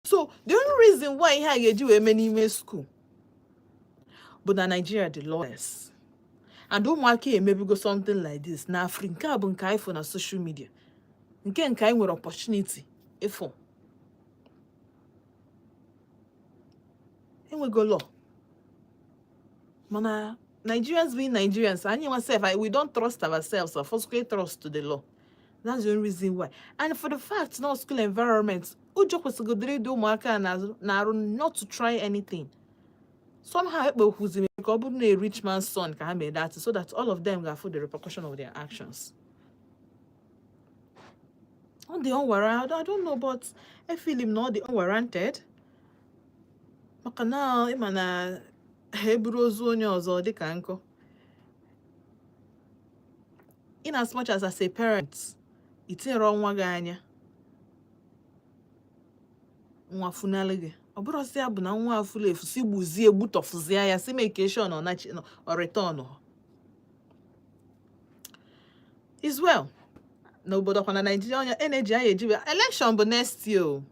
so the only reason why ihe a ga-eji wee mee n'ime school bụ na Nigeria dị lawless and ụmụaka emebigo something like this na Afri. Nke a bụ nke anyị fụ na social media, nke anyị nwere opportunity ịfụ. Enwego law, mana Nigerians being Nigerians, anyị nwa sef, we don't trust ourselves or forcefully trust to the law. That's the only reason why. And for the fact na school environment, ụjọ kwesịgodiri ịdị ụmụaka a na-arụ not to try anything somehow. Ekpekwuziri ka ọ bụrụ na a rich man's son ka ha mee that, so that all of them ga-afụ the repercussion of their actions. Ọ dị unwarranted. I don't know, but I feel him na ọ dị unwarranted, maka na ịma na ha eburu ozu onye ọzọ dịka nkụ. In as much as a parent, itinyere nwa gị anya, nwa funalị gị, ọ bụrụzi ya bụ na nwa afụla efu si gbuzie, gbutọfụzie ya, si make sure na ọ nachi ọ return is well n'obodo kwa na Naijiria. Onye energy anyị ejibe election bụ next year o.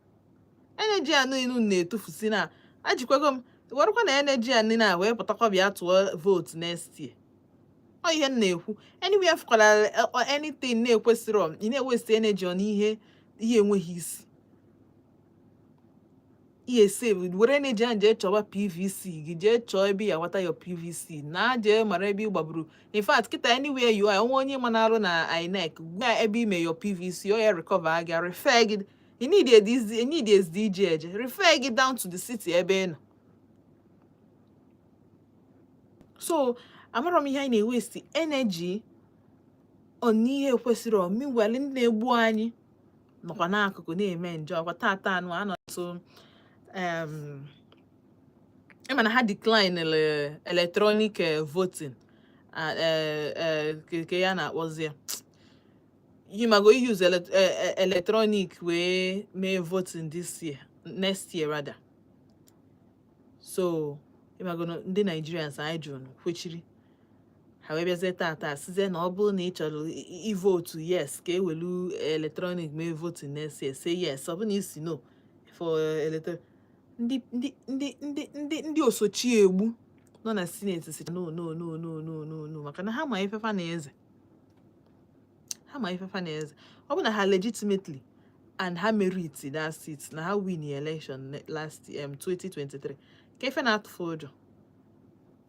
Energy a niile unu na-etufusi na ajikwago m werekwa na energy a niile a wee pụtakwa bịa tụọ vote next year. Ọ ihe m na-ekwu, anywhere fụkwara anything na-ekwesịrọ, ị na-ewaste energy on ihe enweghị isi. Ihe save, were energy ahụ jee chọwa PVC gị, jee chọọ ebe ya nweta your PVC na jee mara ebe ị gbagburu. In fact, kịta, anywhere you are, onwe onye ma na-arụ na INEC, gwa ya ebe ime your PVC, ọ ya recover gị, refer gị. You need a DZ, you need a SDG, eje refer gị down to the city ebe ị nọ. So amarọ m ihe anyị na-ewaste energy on n'ihe kwesịrị. Meanwhile, ndị na-egbu anyị nọkwa n'akụkụ na-eme njọ ọkwa tata anụ anọtụ ịma na ha decline electronic voting, ke ya na-akpọzi ya, you ma go use electronic wee mee voting this year, next year rather. So ịmago ndị Nigerians anyị jụrụ kwechiri, ha wee bịazie tata sizie na ọ bụrụ na ị chọrọ ivote yes ka ewelu electronic mee voting next year, say yes. Ọ bụrụ na isi no for electronic, ndị osochi egbu nọ na Senate si no, no, no, no, no, no, no, maka na ha ma ifefa na eze, ha ma ifefa na eze. Ọ bụ na ha legitimately and ha merit that seat, na ha win the election last 2023, ka ife na-atụfu ụjọ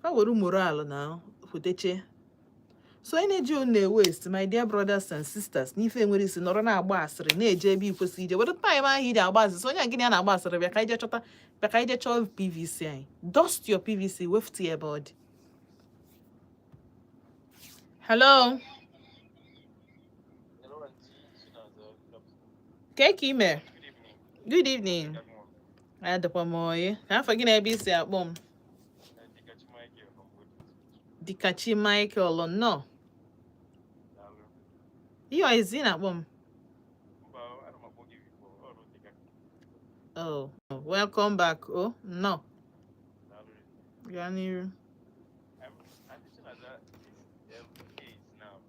fa were moral na kwuteche. So energy unu na-waste, my dear brothers and sisters, n'ife nwere isi, nọrọ na-agba asịrị, na-eje ebe ikwesị ije, were time ahụ iji agba asịrị, so onye a gịnị a na-agba asịrị, bịa ka ije chọta, bịa ka ije chọọ PVC anyị. Dust your PVC, wefute ya ebe ọ dị. Hello. Hello, Auntie Chinaza. Good afternoon. Ke ka ime? Good evening. Good evening. Everyone. Adịkwa m oyi. Ka afọ gị na ebe isi akpọ m? Dikachi Michael from Woodlands. Dikachi Michael, nnọọ. Daalụ. Ihe ọ ezi na-akpọ m? Mba, ana m akpọ gị before. Ọrụ dịka. Oh, welcome back. Oh, nnọọ. Daalụ. Gaa n'iru. Auntie Chinaza, this case now.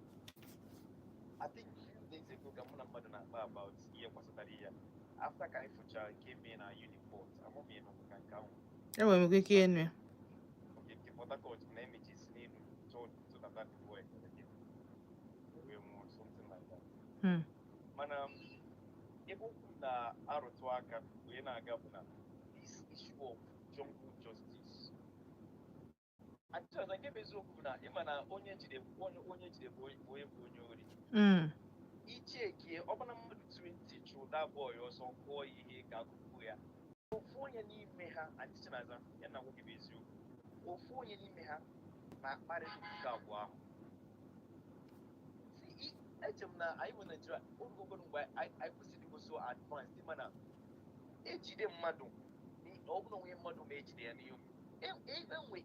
I think few days ago, ka mụ na mmadụ na-akpa about ihe gbasatara ya. After ka anyị fụchara nke mee na Uniport, amụ m ịnụ maka nke ahụ. Enwere m ike ịnụ ya. Okay, nke Port Harcourt na-emechi si n'elu tụdata the boy wee nwụọ, something like that. Mana ebe okwu m na-arụtụ aka wee na-aga bụ na this issue of jungle justice. Achọrọ nke bụ eziokwu bụ na ịma na onye jide bụ onye ori. Ichekie ọbụna mmadụ 20 chụrụ that boy ọsọ, kụọ ya ihe ka akụkụ ya, ofu onye n'ime ha, Aunty Chinaza, ya na nwoke bụ eziokwu, ofu onye n'ime ha na-akparị nke abụọ ahụ. See, eche m na anyị nwe Nigeria oge ụfọdụ mgbe anyị kwesịrị ịbụ so advanced, mana ejide mmadụ, ọ bụrụ onwe mmadụ ma ejide ya n'ihu enwe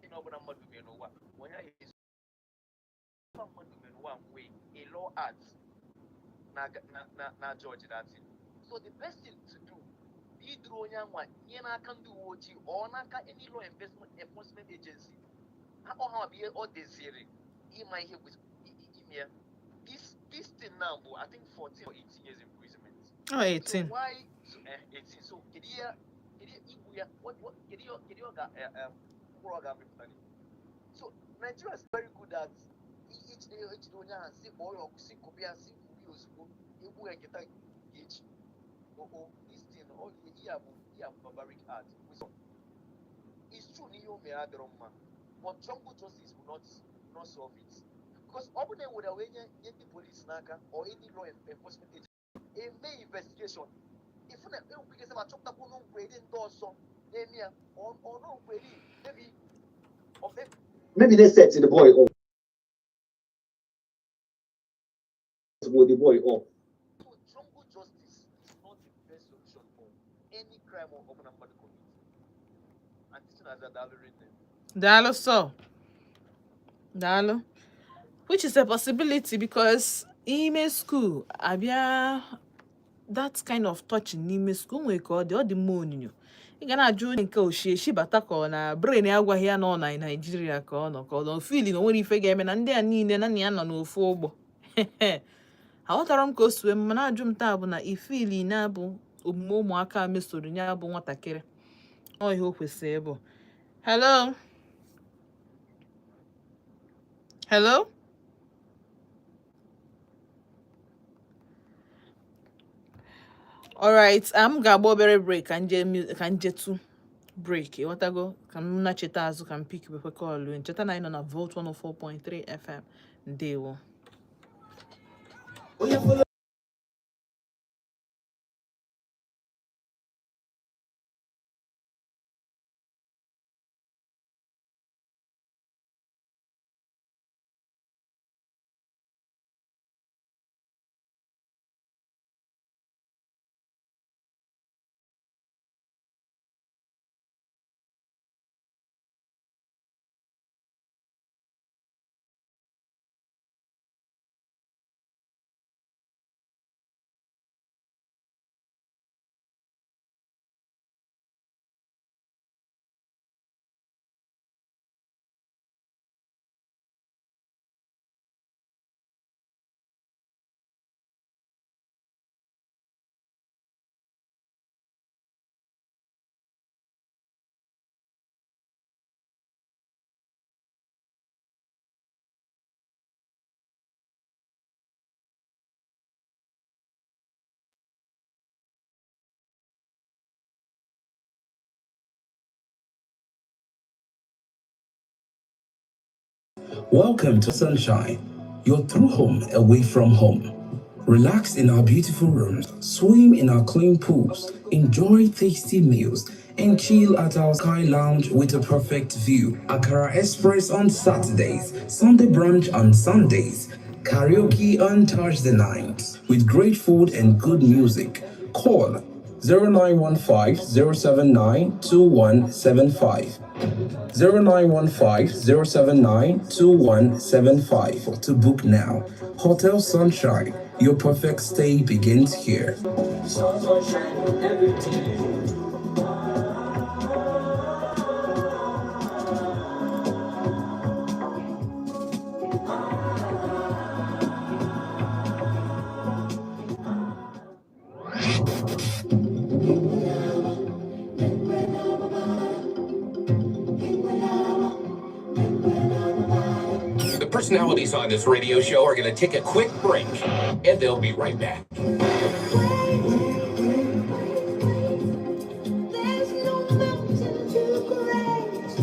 ihe ọbụla mmadụ mere n'ụwa, onye ahụ ezu mmadụ mere n'ụwa nwee a law act na judge that thing. So the best thing to do, iduru onye anwa nye n'aka ndị uwe ojii ọ n'aka any law enforcement agency ha, ọ ha bụ ihe ọ deziri ịma ihe kwesịrị ime ya. This thing now bụ, I think, 14 or 18 years imprisonment. Oh, 18. So why, so, 18, so kedu ihe igbu ya, what kedu ihe ọ ga mkpụrụ ọ ga-amịpụta? So Nigeria is very good at ijide onye ahụ, si kpọọ ya ọkụ, si kụpụ ya, si gbuo ya ozugbo, egbu ya nkịta ga-echi. Oh, this thing, all ihe a bụ barbaric act. It's true na ihe o mere adịrọ mma, but jungle justice will not solve it, because ọ bụrụ na ewere wee nye ndị police n'aka or any law enforcement agency eme investigation, ifu na enwere ike ma chọpụtakwa na nkwere ndị ọzọ na-eme ya, ọ na nkwere maybe or maybe Maybe they set the boy up. With the boy up. So jungle justice is not the best solution for any crime or ọbụla mmadụ commit. And this is daalụ rinne. Daalụ sọ. Daalụ. Which is a possibility, because ime school abịa, that kind of touching n'ime school nwere ka ọ dị mma onyinyo. Ị ga na-ajụ onye nke ochie echi bata ka ọ na brain ya agwaghị ya na ọ na Nigeria ka ọ nọ, ka ọ nọ feel na o nwere ife ga-eme na ndị a niile na ya nọ n'ofu ụgbọ. Aghọtara m ka o si wee, mana ajụ m taa bụ na ifili na-abụ omume ụmụaka mesoro ya bụ nwatakịrị, ọ ihe o kwesịrị ịbụ. Hello, hello. Alright, m ga-agba obere break ka njetu break, ịghọtago, ka m nacheta azụ, ka m pick bekwe call. Ncheta na anyị nọ na Volt 104.3 FM. Ndewo. Onye follow Welcome to Sunshine, your true home away from home. Relax in our beautiful rooms, swim in our clean pools, enjoy tasty meals, And chill at our Sky Lounge with a perfect view. Akara Express on Saturdays, Sunday brunch on Sundays, karaoke on Thursday nights, with great food and good music. Call 0915 079 2175. 0915 079 2175 to book now. Hotel Sunshine, your perfect stay begins here. The personalities on this radio show are going to take a quick break, and they'll be right back. There's no mountain too great.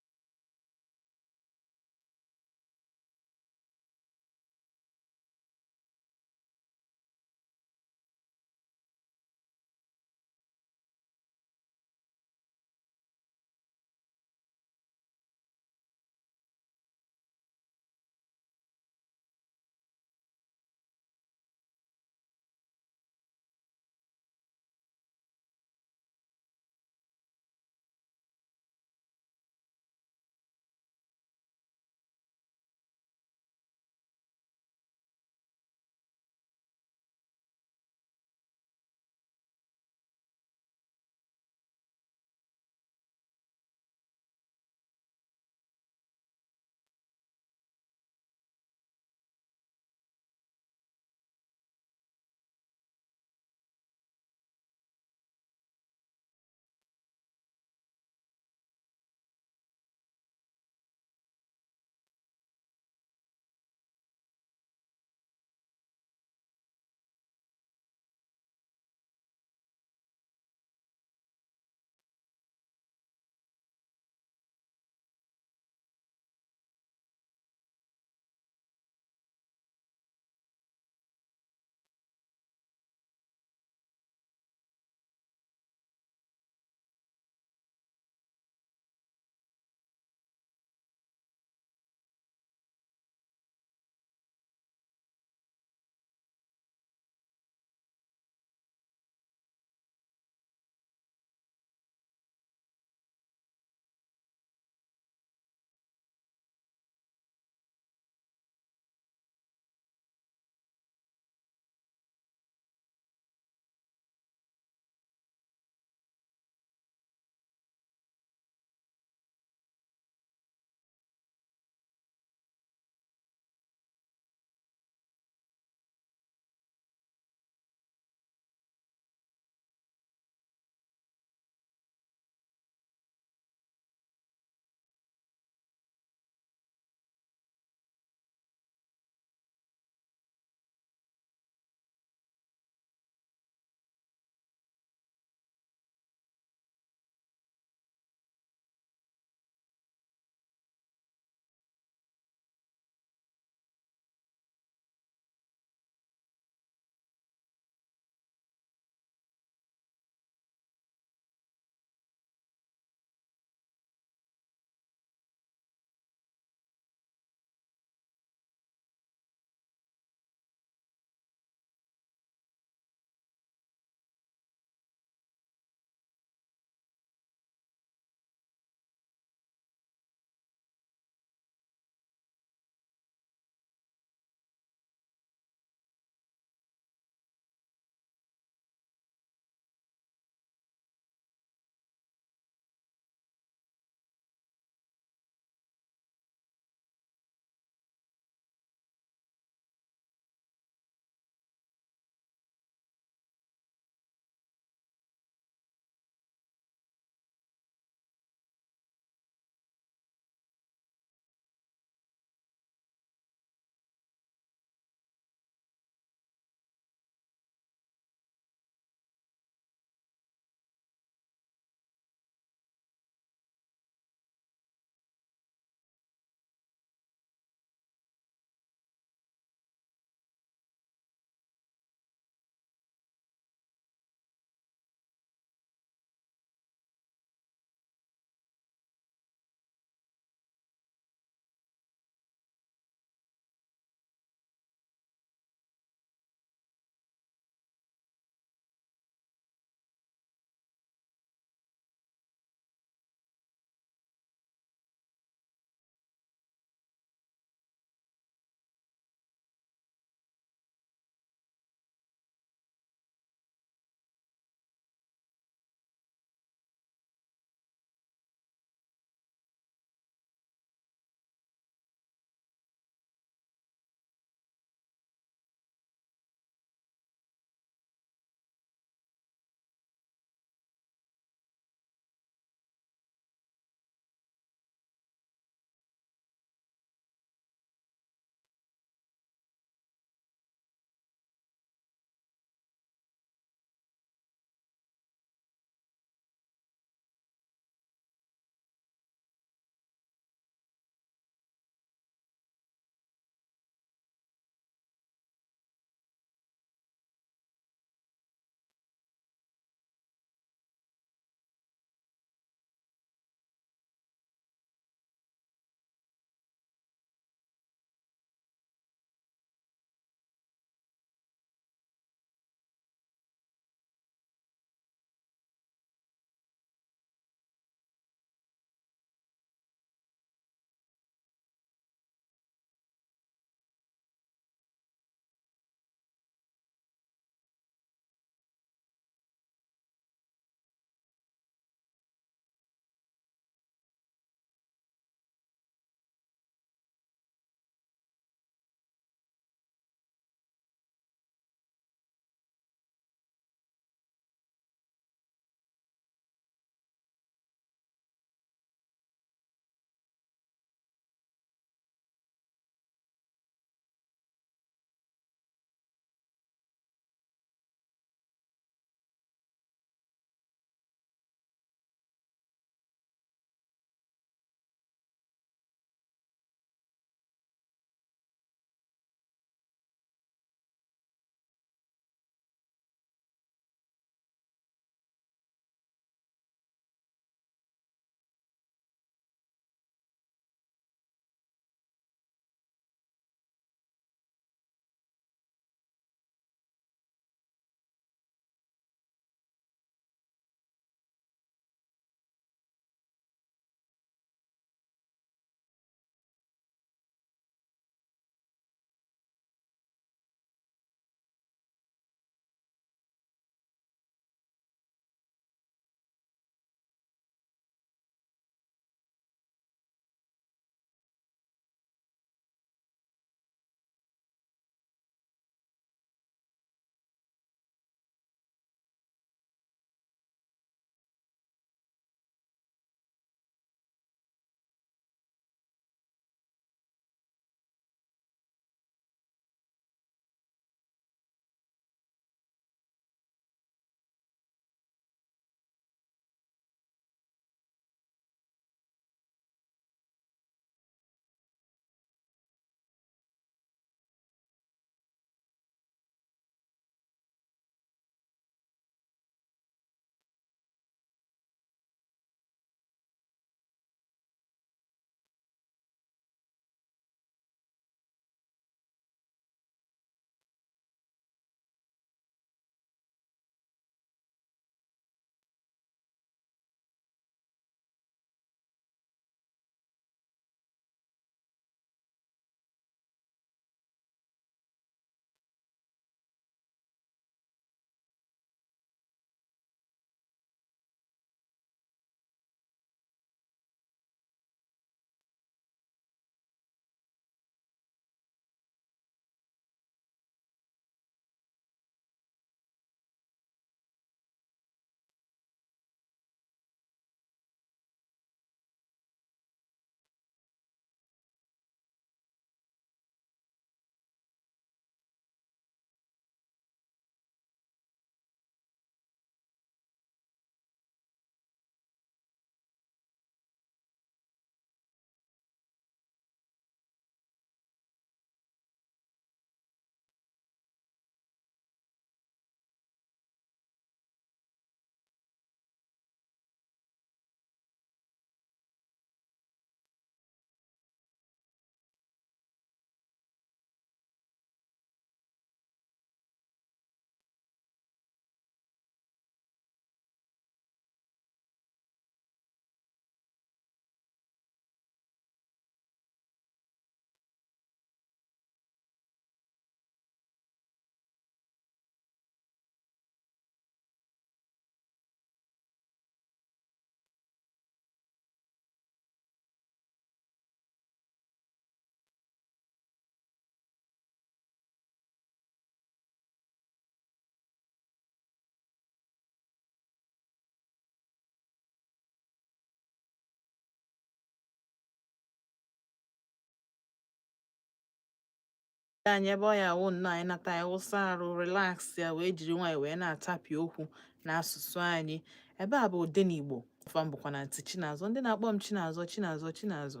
Anyị ebe ọ ya awụ nnọọ, anyị nata, anyị wụsa arụ, relax ya, wee jiri nwayọ wee na-atapị okwu n'asụsụ anyị. Ebe a bụ Odenigbo. Afa m bụkwa na Aunty Chinazọ. Ndị na-akpọ m Chinazọ, Chinazọ, Chinazọ.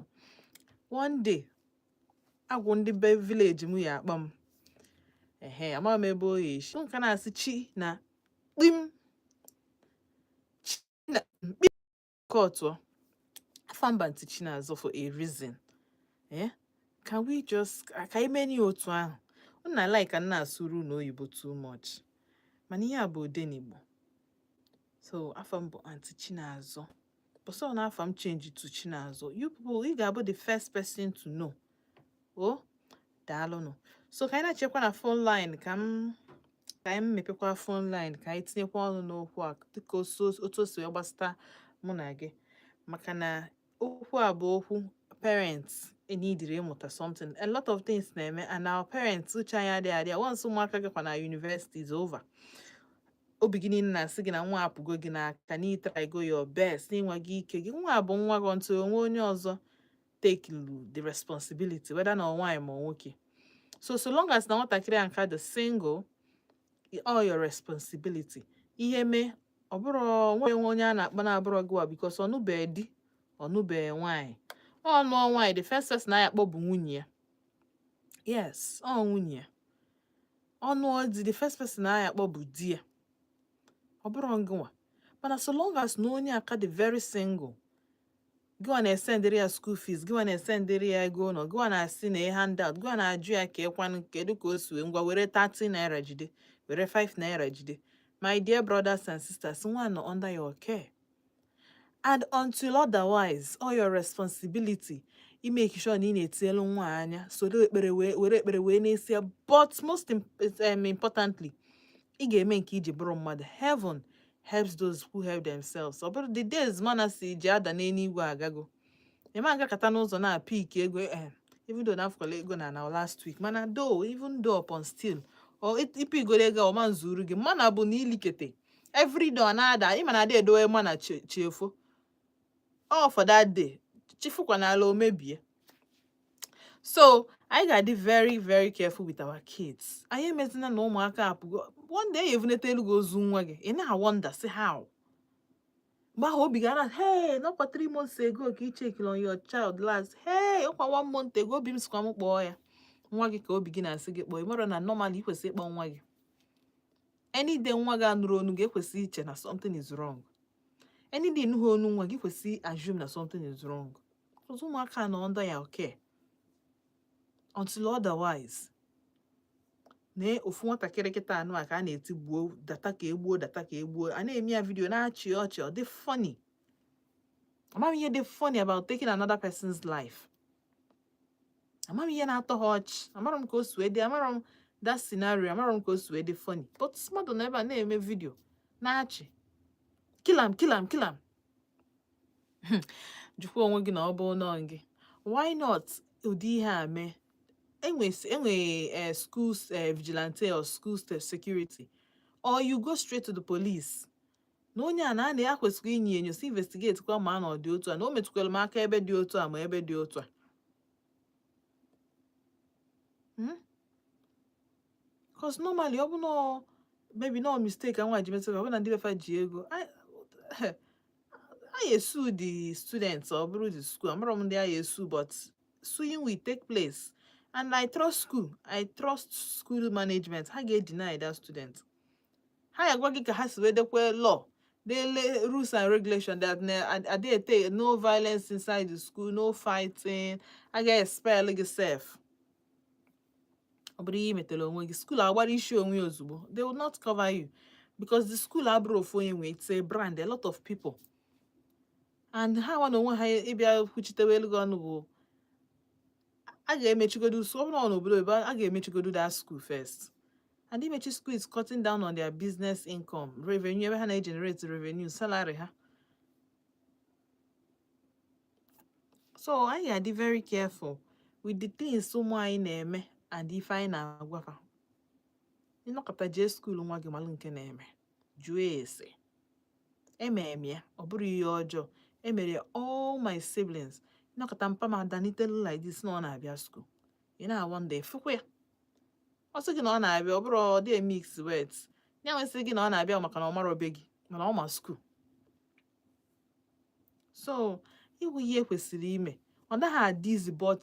One day, agwụ ndị be village m ya akpọ m. Ehe, amaghị m ebe o ya esi nka na-asị chi na kpim, chi na mkpi kọtụọ. Afa mba Aunty Chinazọ for a reason. Eh, can we just ka anyị mee ya otu ahụ? Unu na like ka m na-asụrụ unu oyibo too much, mana ihe a bụ Odenigbo. So afa m bụ Aunty Chinazọ, but so na afa m change to Chinazọ, you people, ị ga-abụ the first person to know. O daalụnụ. So ka anyị na-echekwa na phone line, ka anyị mepekwa phone line, ka anyị tinyekwa ọnụ n'okwu a dịka otu o si wee gbasata mụ na gị, maka na okwu a bụ okwu parents neediri ịmụta something. A lot of things na-eme and our parents, uche anyị adịghị adị ya. Once ụmụaka gakwa na university is over, obi gị niile na-asị gị na nwa apụgo gị n'aka, na ị go your best n'ịnwa gị ike gị. Nwa bụ nwa gị until onwe onye ọzọ take the responsibility, whether na ọ nwaanyị ma ọ nwoke. So long as na nwatakịrị a nka dị single, all your responsibility. Ihe mee, ọ bụrụ nwe nwe onye a na-akpọ na-abụrọ gịwa, because ọ nụbeghị di, ọ nụbeghị nwaanyị. Ọ nụọ nwaanyị, the first person a akpọ bụ nwunye ya. Yes, ọ nwunye ya. Ọ nụọ di, the first person a akpọ bụ di ya, ọ bụrụ ngịnwa. Mana so long as na onye aka dị very single, gịnwa na-esendịrị ya school fees, gịnwa na-esendịrị ya ego ụlọ, gịnwa na-asị na handout, gịnwa na-ajụ ya ka ịkwanụ kedu ka o si wee ngwa were 30 naira jide, were 5 naira jide. My dear brothers and sisters, nwa nọ under your care, and until otherwise, all your responsibility I make sure na ị na-etinyelu nwa a anya, soro ekpere wee were ekpere wee na-esi ya. But most importantly, ị ga-eme nke iji bụrụ mmadụ. Heaven helps those who help themselves. Ọ bụrụ the days mana si ji ada n'eluigwe agago, ị ma agakọta n'ụzọ na-apik ego. Even though na afụkwala ego na last week, mana though, even though upon still or ipigoro ego a, ọma nzuru gị mana bụ na ilikete every day ọ na-ada. Ịma na ada edowe mana chefo all for that day, chifukwa n'ala o mebie. So anyị ga-adị very very careful with our kids. Anyị emezina na ụmụaka apụgo. One day evunete elu gị ozu nwa gị, ị na-wonder sị how. Mgbe ahụ obi ga na, hey, n'ọkwa 3 months ago ka ị checkiri on your child last. Hey, ọkwa one month ago obi m sikwa m kpọọ ya. Nwa gị ka obi gị na-asị gị kpọọ. Ị mara na normally ị kwesịrị ịkpọ nwa gị any day. Nwa gị anụrụ onu gị, ekwesịghị iche na something is wrong. Any day ịnụghị onu nwa gị, kwesịrị assume na something is wrong, because ụmụaka nọ under your care until otherwise. Na ofu nwatakịrị kịta anụ a ka a na-eti gbuo data, ka egbuo data, ka egbuo. A na-eme ya video na-achị ọchị, ọ dị funny. Amaghị ihe dị funny about taking another person's life. Amaghị ihe na-atọ ha ọchị. Amara m ka o si wee dị, amara m that scenario, amara m ka o si wee dị funny, but mmadụ nọ ebe a na-eme video na-achị, "Kill am, kill am, kill am." Jụkwa onwe gị na ọ bụ nọ gị, why not? Ụdị ihe a mee, enwe school vigilante or school security, or you go straight to the police na onye a na ya kwesịrị inyi enyo, si investigate kwa ma na ọ dị otu a, na o metụkwara m aka ebe dị otu a ma ebe dị otu a. 'Cause normally, ọ bụ na maybe no mistake nwa ji metụ, ọ bụ na ndị befa ji ego a esu the students, ọ bụrụ the school, amara m ndị a esu, but suing will take place and I trust school, I trust school management. Ha ga-deny that student. Ha ya gwa gị ka ha si wee dekwe law, dele rules and regulation that na adịghị take no violence inside the school, no fighting. A ga-expel gị sef. Ọ bụrụ ihe i metere onwe gị, school agbara isi onwe ya ozugbo. They will not cover you because the school abụrụ ofu onye nwe. It's a brand, a lot of people, and ha nwa na onwe ha ịbịa kwuchitewe elu gị ọnụ bụ a ga-emechigodu. Ọ bụrụ na ọ n'obodo oyibo, a ga-emechigodu that school first, and imechi school is cutting down on their business income, revenue, ebe ha na-egenerate revenue, salary ha. So anyị ga-adị very careful with the things ụmụ anyị na-eme and ife anyị na-agwa ha. Ịnọkọta jee school nwa gị, malụ nke na-eme, jụọ ese. Emere m ya, ọ bụrụ ihe ọjọọ emere all my siblings. Ịnọkọta mpa ma danitelu like this na ọ na-abịa school, ị na-awonder, fụkwa ya. Ọ sị gị na ọ na-abịa, ọ bụrụ ọ dị mix wet ya nwesị gị na ọ na-abịa maka na ọ marọ be gị, mana ọ ma school. So ịhụ ihe kwesịrị ime, ọ naghị adị easy, but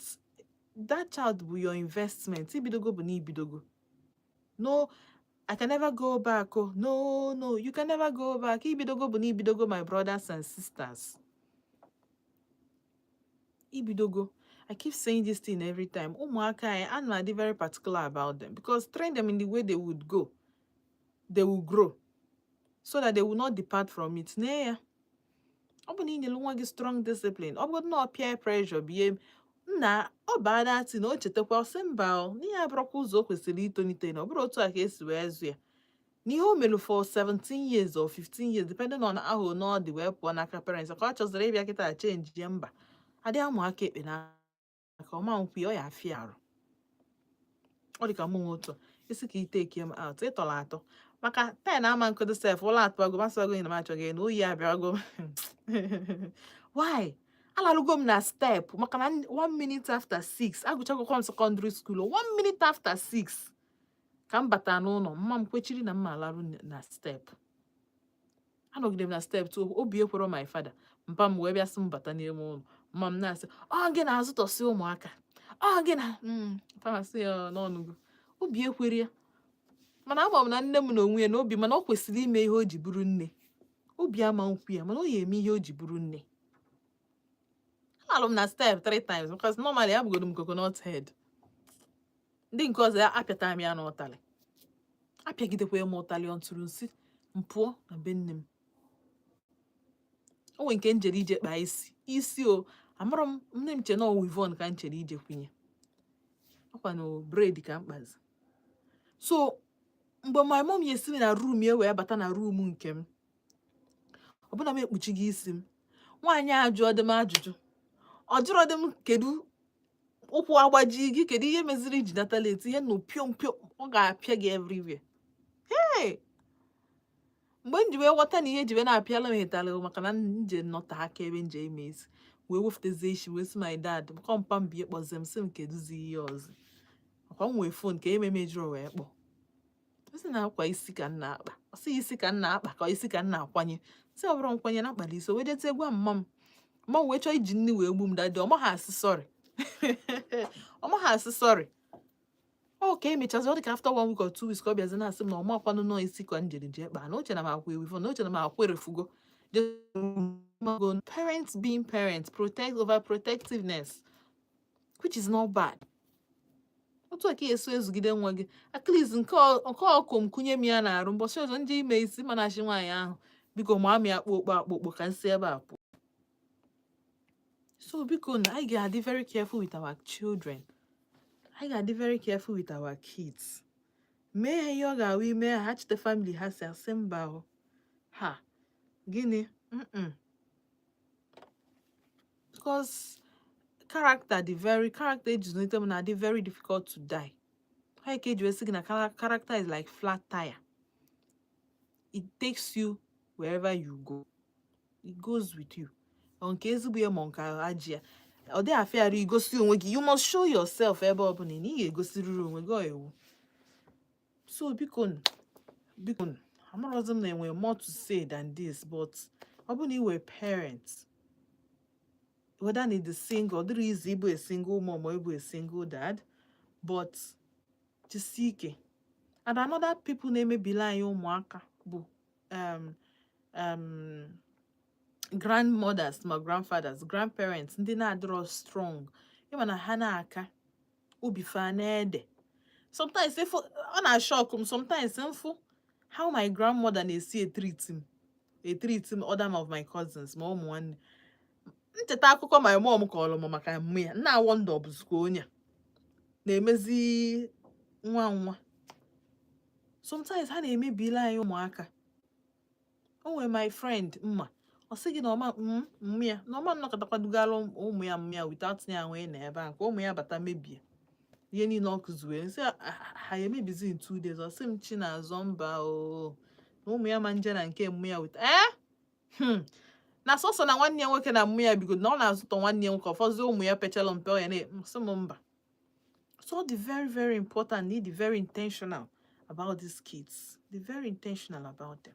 that child bụ your investment. Ibidogo bụ na ibidogo. No, I can never go back. Oh no, no, you can never go back. Ibidogo bụ na ibidogo, my brothers and sisters, ibidogo. I keep saying this thing every time. Ụmụaka anyị, ana m adị very particular about them because train them in the way they would go, they will grow, so that they will not depart from it. Nee ya, ọ bụ na inyelu nwa gị strong discipline, ọ bụgodị na ọ peer pressure bụ ihe nna ọ baa dati na o chetakwa, ọ sị mba, o n'ihe abụrụkwa ụzọ o kwesịrị itonite, na ọ bụrụ otu a ka esi wee zụ ya, n'ihe o mere for 17 years or 15 years, depending on ahụ na ọ dị, wee pụọ n'aka parents ka ọ chọziri ịbịa kịta change ya. Mba, adịghị amụ aka ekpe n'aka ọma nkwu ya, ọ ya afịa arụ. Ọ dị ka mụ nwe otu a isi ka ite m out ịtọrọ atọ maka 10 ama nkodo sef ụlọ atụbago masịbago na m achọghị na oyi abịago. Why alalugo m na step? Maka na 6:01 agụchagokwa m secondary school. 6:01 ka m bata n'ụlọ, mma m kwechiri na mma alarụ na step. Anọgide m na step tu obi ekwero my father. Mpa m wee bịa sị m bata n'ime ụlọ. Mma m na-asị, "Ọ gị na-azụtọsị ụmụaka, ọ gị na pamasị ya n'ọnụgo." Obi ekwere ya, mana ama m na nne m na onwe ya na obi, mana ọ kwesịrị ime ihe o ji bụrụ nne. Obi ama nkwu ya, mana ọ ya eme ihe o ji bụrụ nne. Alụ m na step three times because normally abụgodo m coconut head. Ndị nke ọzọ ya apịata m ya n'ụtalị, apịagidekwa ya m ụtalị ọ ntụrụ nsị m pụọ na be nne m. O nwere nke m jere ije kpaa isi isi o amarọ m. Nne m che na ọ weave-on ka m chere ije kwunye ọkwa na braid ka m kpazi. So mgbe my mom ya esi m na room ya wee bata na room nke m, ọbụna m ekpuchighị isi m, nwaanyị a jụọ dị m ajụjụ. Ọ jụrọ dị m, "Kedu ụkwụ agbaji gị? Kedu ihe meziri iji nata late?" Ihe nụ piom piom, ọ ga-apịa gị everywhere. Hey, mgbe m ji wee ghọta na ihe ji wee na-apịala m ịtalị bụ maka na m je nọte aka ebe m je ime isi, wee wefụtazie isi, wee sị my dad kọmpa m bie kpọzie m, sị m kedụzi ihe ọzọ ọkwa m nwee phone ka eme mejụrụ wee kpọọ. Ọ sị na akwa isi ka m na-akpa. Ọ sị isi ka m na-akpa ka isi ka m na-akwanye. Sị ọ bụrụ nkwanye na akpali isi, o wee jete gwa mma m. Mma m wee chọọ iji nni wee gbu m. Daddy, ọ maghị asị sorry, ọ maghị asị sorry. Ọ ka emechazi, ọ dị ka after one week or 2 weeks ka ọ bịazi na-asị m na ọ makwanụ nọọ isi ka m jere jee kpaa, na oche na m akwa ewu, na oche na m akwa erefugo. Parents being parents, protect, over protectiveness, which is not bad. Otu a ka ị esi ezugide nwa gị, at least nke nke ọkụ m kụnye m ya na-arụ. Mbọchị ọzọ ndị ime isi mana achị nwaanyị ahụ, biko maa m ya akpụkpọ akpụkpọ ka m si ebe a pụọ. So biko na anyị ga-adị very careful with our children. Anyị ga-adị very careful with our kids. Mee ha ihe ọ ga-awụ ime ha, ha chete family ha si asị mba o ha gịnị. Because character dị very, character eji zụlite m na-adị very difficult to die. Ha ka eji wee sị gị na character is like flat tire. It takes you wherever you go, it goes with you. Ọ nke ezigbo ya ma nke ajị ya, ọ dịghị afịara igosi onwe gị. You must show yourself ebe ọbụla na ị ga-egosirịrị onwe gị. Ọ ewu. So biko nụ, biko nụ, amarọzi m na enwere more to say than this, but ọ bụrụ na ị were parent, whether na ịdị single, ọ dịrị easy ịbụ a single mom or ịbụ a single dad, but jisie ike. And another people na-emebili anyị ụmụaka bụ grandmothers ma grandfathers, grandparents, ndị na-adịrọ strong. Ịma na ha na-aka obi fa na-ede. Sometimes if ọ na-shock m, sometimes mfụ how my grandmother na-esi etreat m, etreat m other of my cousins ma ụmụ nwanne. Ncheta akụkọ my mom kọrọ m maka mmụ ya, nna wonder ọ bụzikwa onye a na-emezi nwa nwa. Sometimes ha na-emebili anyị ụmụaka. O nwere my friend mma, ọ sị gị na ọma mmụ ya na ọma nnọkọtakwadugara ụmụ ya mmụ ya without ya nwee na ebe ahụ ka ụmụ ya bata mebie ihe niile ọ kụziwere. Nsị ha ya emebizi in 2 days. Ọ sị m Chinazọ, mba o, na ụmụ ya ma nje na nke mmụ ya wit na sọsọ na nwanne ya nwoke na mmụ ya bigodo na ọ na-azụtọ nwanne ya nwoke, ọfọzie ụmụ ya pechalụ mpe ọ ya na-sị m mba. So So ọ dị very, very important na ị dị very intentional about these kids, dị very intentional about them.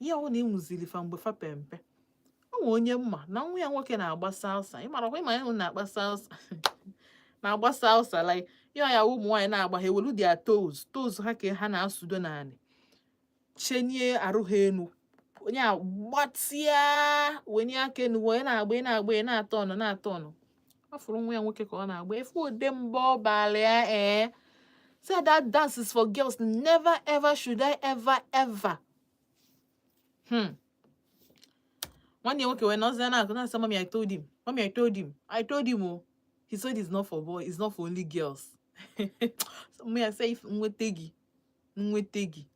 Ihe ọ na ịmụzili fa mgbe fa pe mpe. O nwere onye mma na nwa ya nwoke na-agba salsa. Ịmarakwa ịma ya na-agba salsa, na-agba salsa like ya ya. Ụmụ nwaanyị na-agba, ha ewelu their toes ha ka ha na-asụdo naanị, chenie arụ ha enu, onye a gbatịa, wenye aka enu, wee na-agba, ị na-agba, ị na-atọ ọnụ, na-atọ ọnụ. Ọ fụrụ nwa ya nwoke ka ọ na-agba efu ode mbọ ọbalị ya. Ee, say that dance is for girls. Never ever should I ever ever. Nwanne ya nwoke wee nọzie na-akụ, na-asị, "Mommy, I told him. Mommy, I told him. I told him o. He said it's not for boys, it's not for only girls." So me, I say, if nweta gị, nweta gị.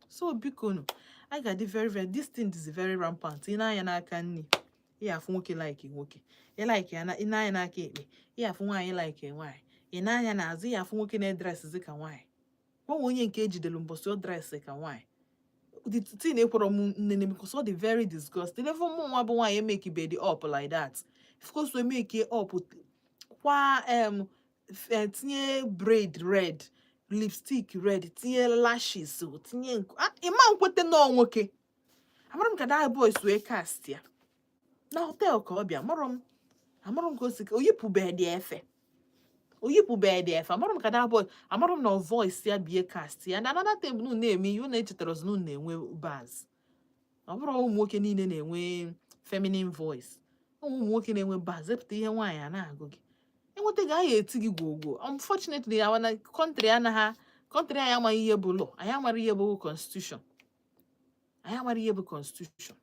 So biko nụ, anyị ga-adị very, very, this thing is very rampant. Ị na-anya n'aka nri, ị afụ nwoke like nwoke, ị like ya na. Ị na-anya n'aka ekpe, ị afụ nwaanyị like nwaanyị. Ị na-anya n'azụ, ị afụ nwoke na-edressizi ka nwaanyị. Gbanwe onye nke ejidere mbọsị ọ dress ka nwaanyị. The thing ekwere m nnene because ọ dị very disgusting. Even mụ nwa bụ nwaanyị emake the up like that. Of course we make up kwa tinye braid red, lipstick red, tinye lashes, tinye ịma nkwete nọọ nwoke. Amara m ka that boys wee cast ya na hotel ka ọ bịa. Amarọ m, amarọ m ka o si oyipụbeghị dị efe, oyipụbeghị dị efe. Amarọ m ka that boy, amarọ m na voice ya bie cast ya. And another thing bụ na unu na-eme ihe unu echetara ọzọ na unu na-enwe bass. Ọ bụrụ ụmụ nwoke niile na-enwe feminine voice, ụmụ nwoke na-enwe bass zepụta ihe nwaanyị a na-agụ gị, enweta gị, anyị eti gị gwogwo. Unfortunately, our na country anaghị, country anyị amaghị ihe bụ law, anyị amara ihe bụ constitution, anyị amara ihe bụ constitution.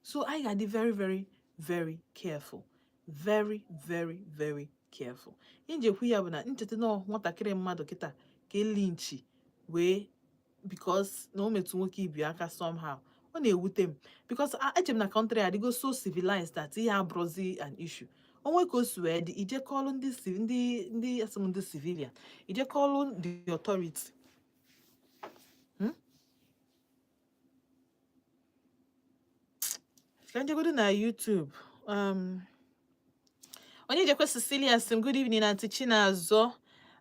So anyị ga-adị very, very, very careful, very, very, very careful. Ihe nji ekwu ya bụ na ncheta na nwatakịrị mmadụ kịta ka elinchi wee because na o metụ nwoke ibi aka somehow. Ọ na-ewute m because eche m na country adịgo so civilized that ihe abụrụzi an issue. Onwe ka o si wee dị, ije kọlụ ndị ndị asị m ndị civilian, ije kọlụ the authority. Ka njegodo na YouTube. Onye jekwe Cecilia sim, "Good evening, Auntie Chinazo.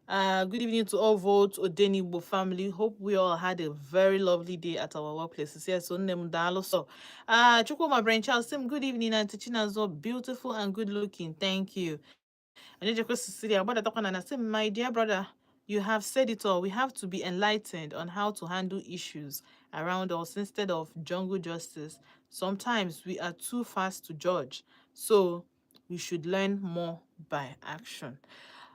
Good evening to all Volt Odenigbo family. Hope we all had a very lovely day at our workplaces." Yes, so nne m, daalụ so. Chukwuma Brain Charles sim, "Good evening, Auntie Chinazo. Beautiful and good looking. Thank you." Onye jekwe Cecilia gbadatakwa na sim, "My dear brother, you have said it all. We have to be enlightened on how to handle issues around us instead of jungle justice. Sometimes we are too fast to judge. So we should learn more by action."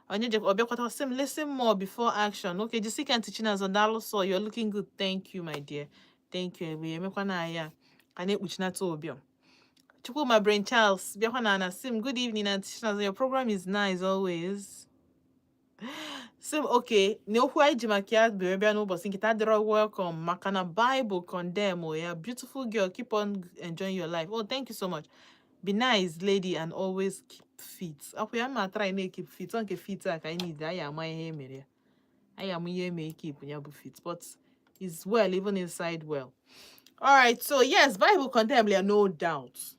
Onye jekwa ọbịakwata sị m, "Listen more before action." Okay, jisike, Auntie Chinazọ, daalụ sọ. You're looking good. Thank you, my dear. Thank you. Ebe emekwa na ya ka na-ekpuchinata ụbịam. Chukwuma Brain Charles bịakwa na ana sị m, "Good evening, Auntie Chinazọ. Your program is nice always." Sị m, okay, na okwu anyị ji maka ya bịara bịa n'ụbọchị nkịta adịrọ welcome maka na Bible condemn ya. "Beautiful girl, keep on enjoying your life." Oh, thank you so much. "Be nice lady and always keep fit." Akwa ya ma try na-keep fit. Ọ nke fit a ka anyị need. Anyị ama ihe emere ya, anyị ama ihe eme keep ya bụ fit, but is well even inside well. All right, so yes, Bible condemn ya, no doubt.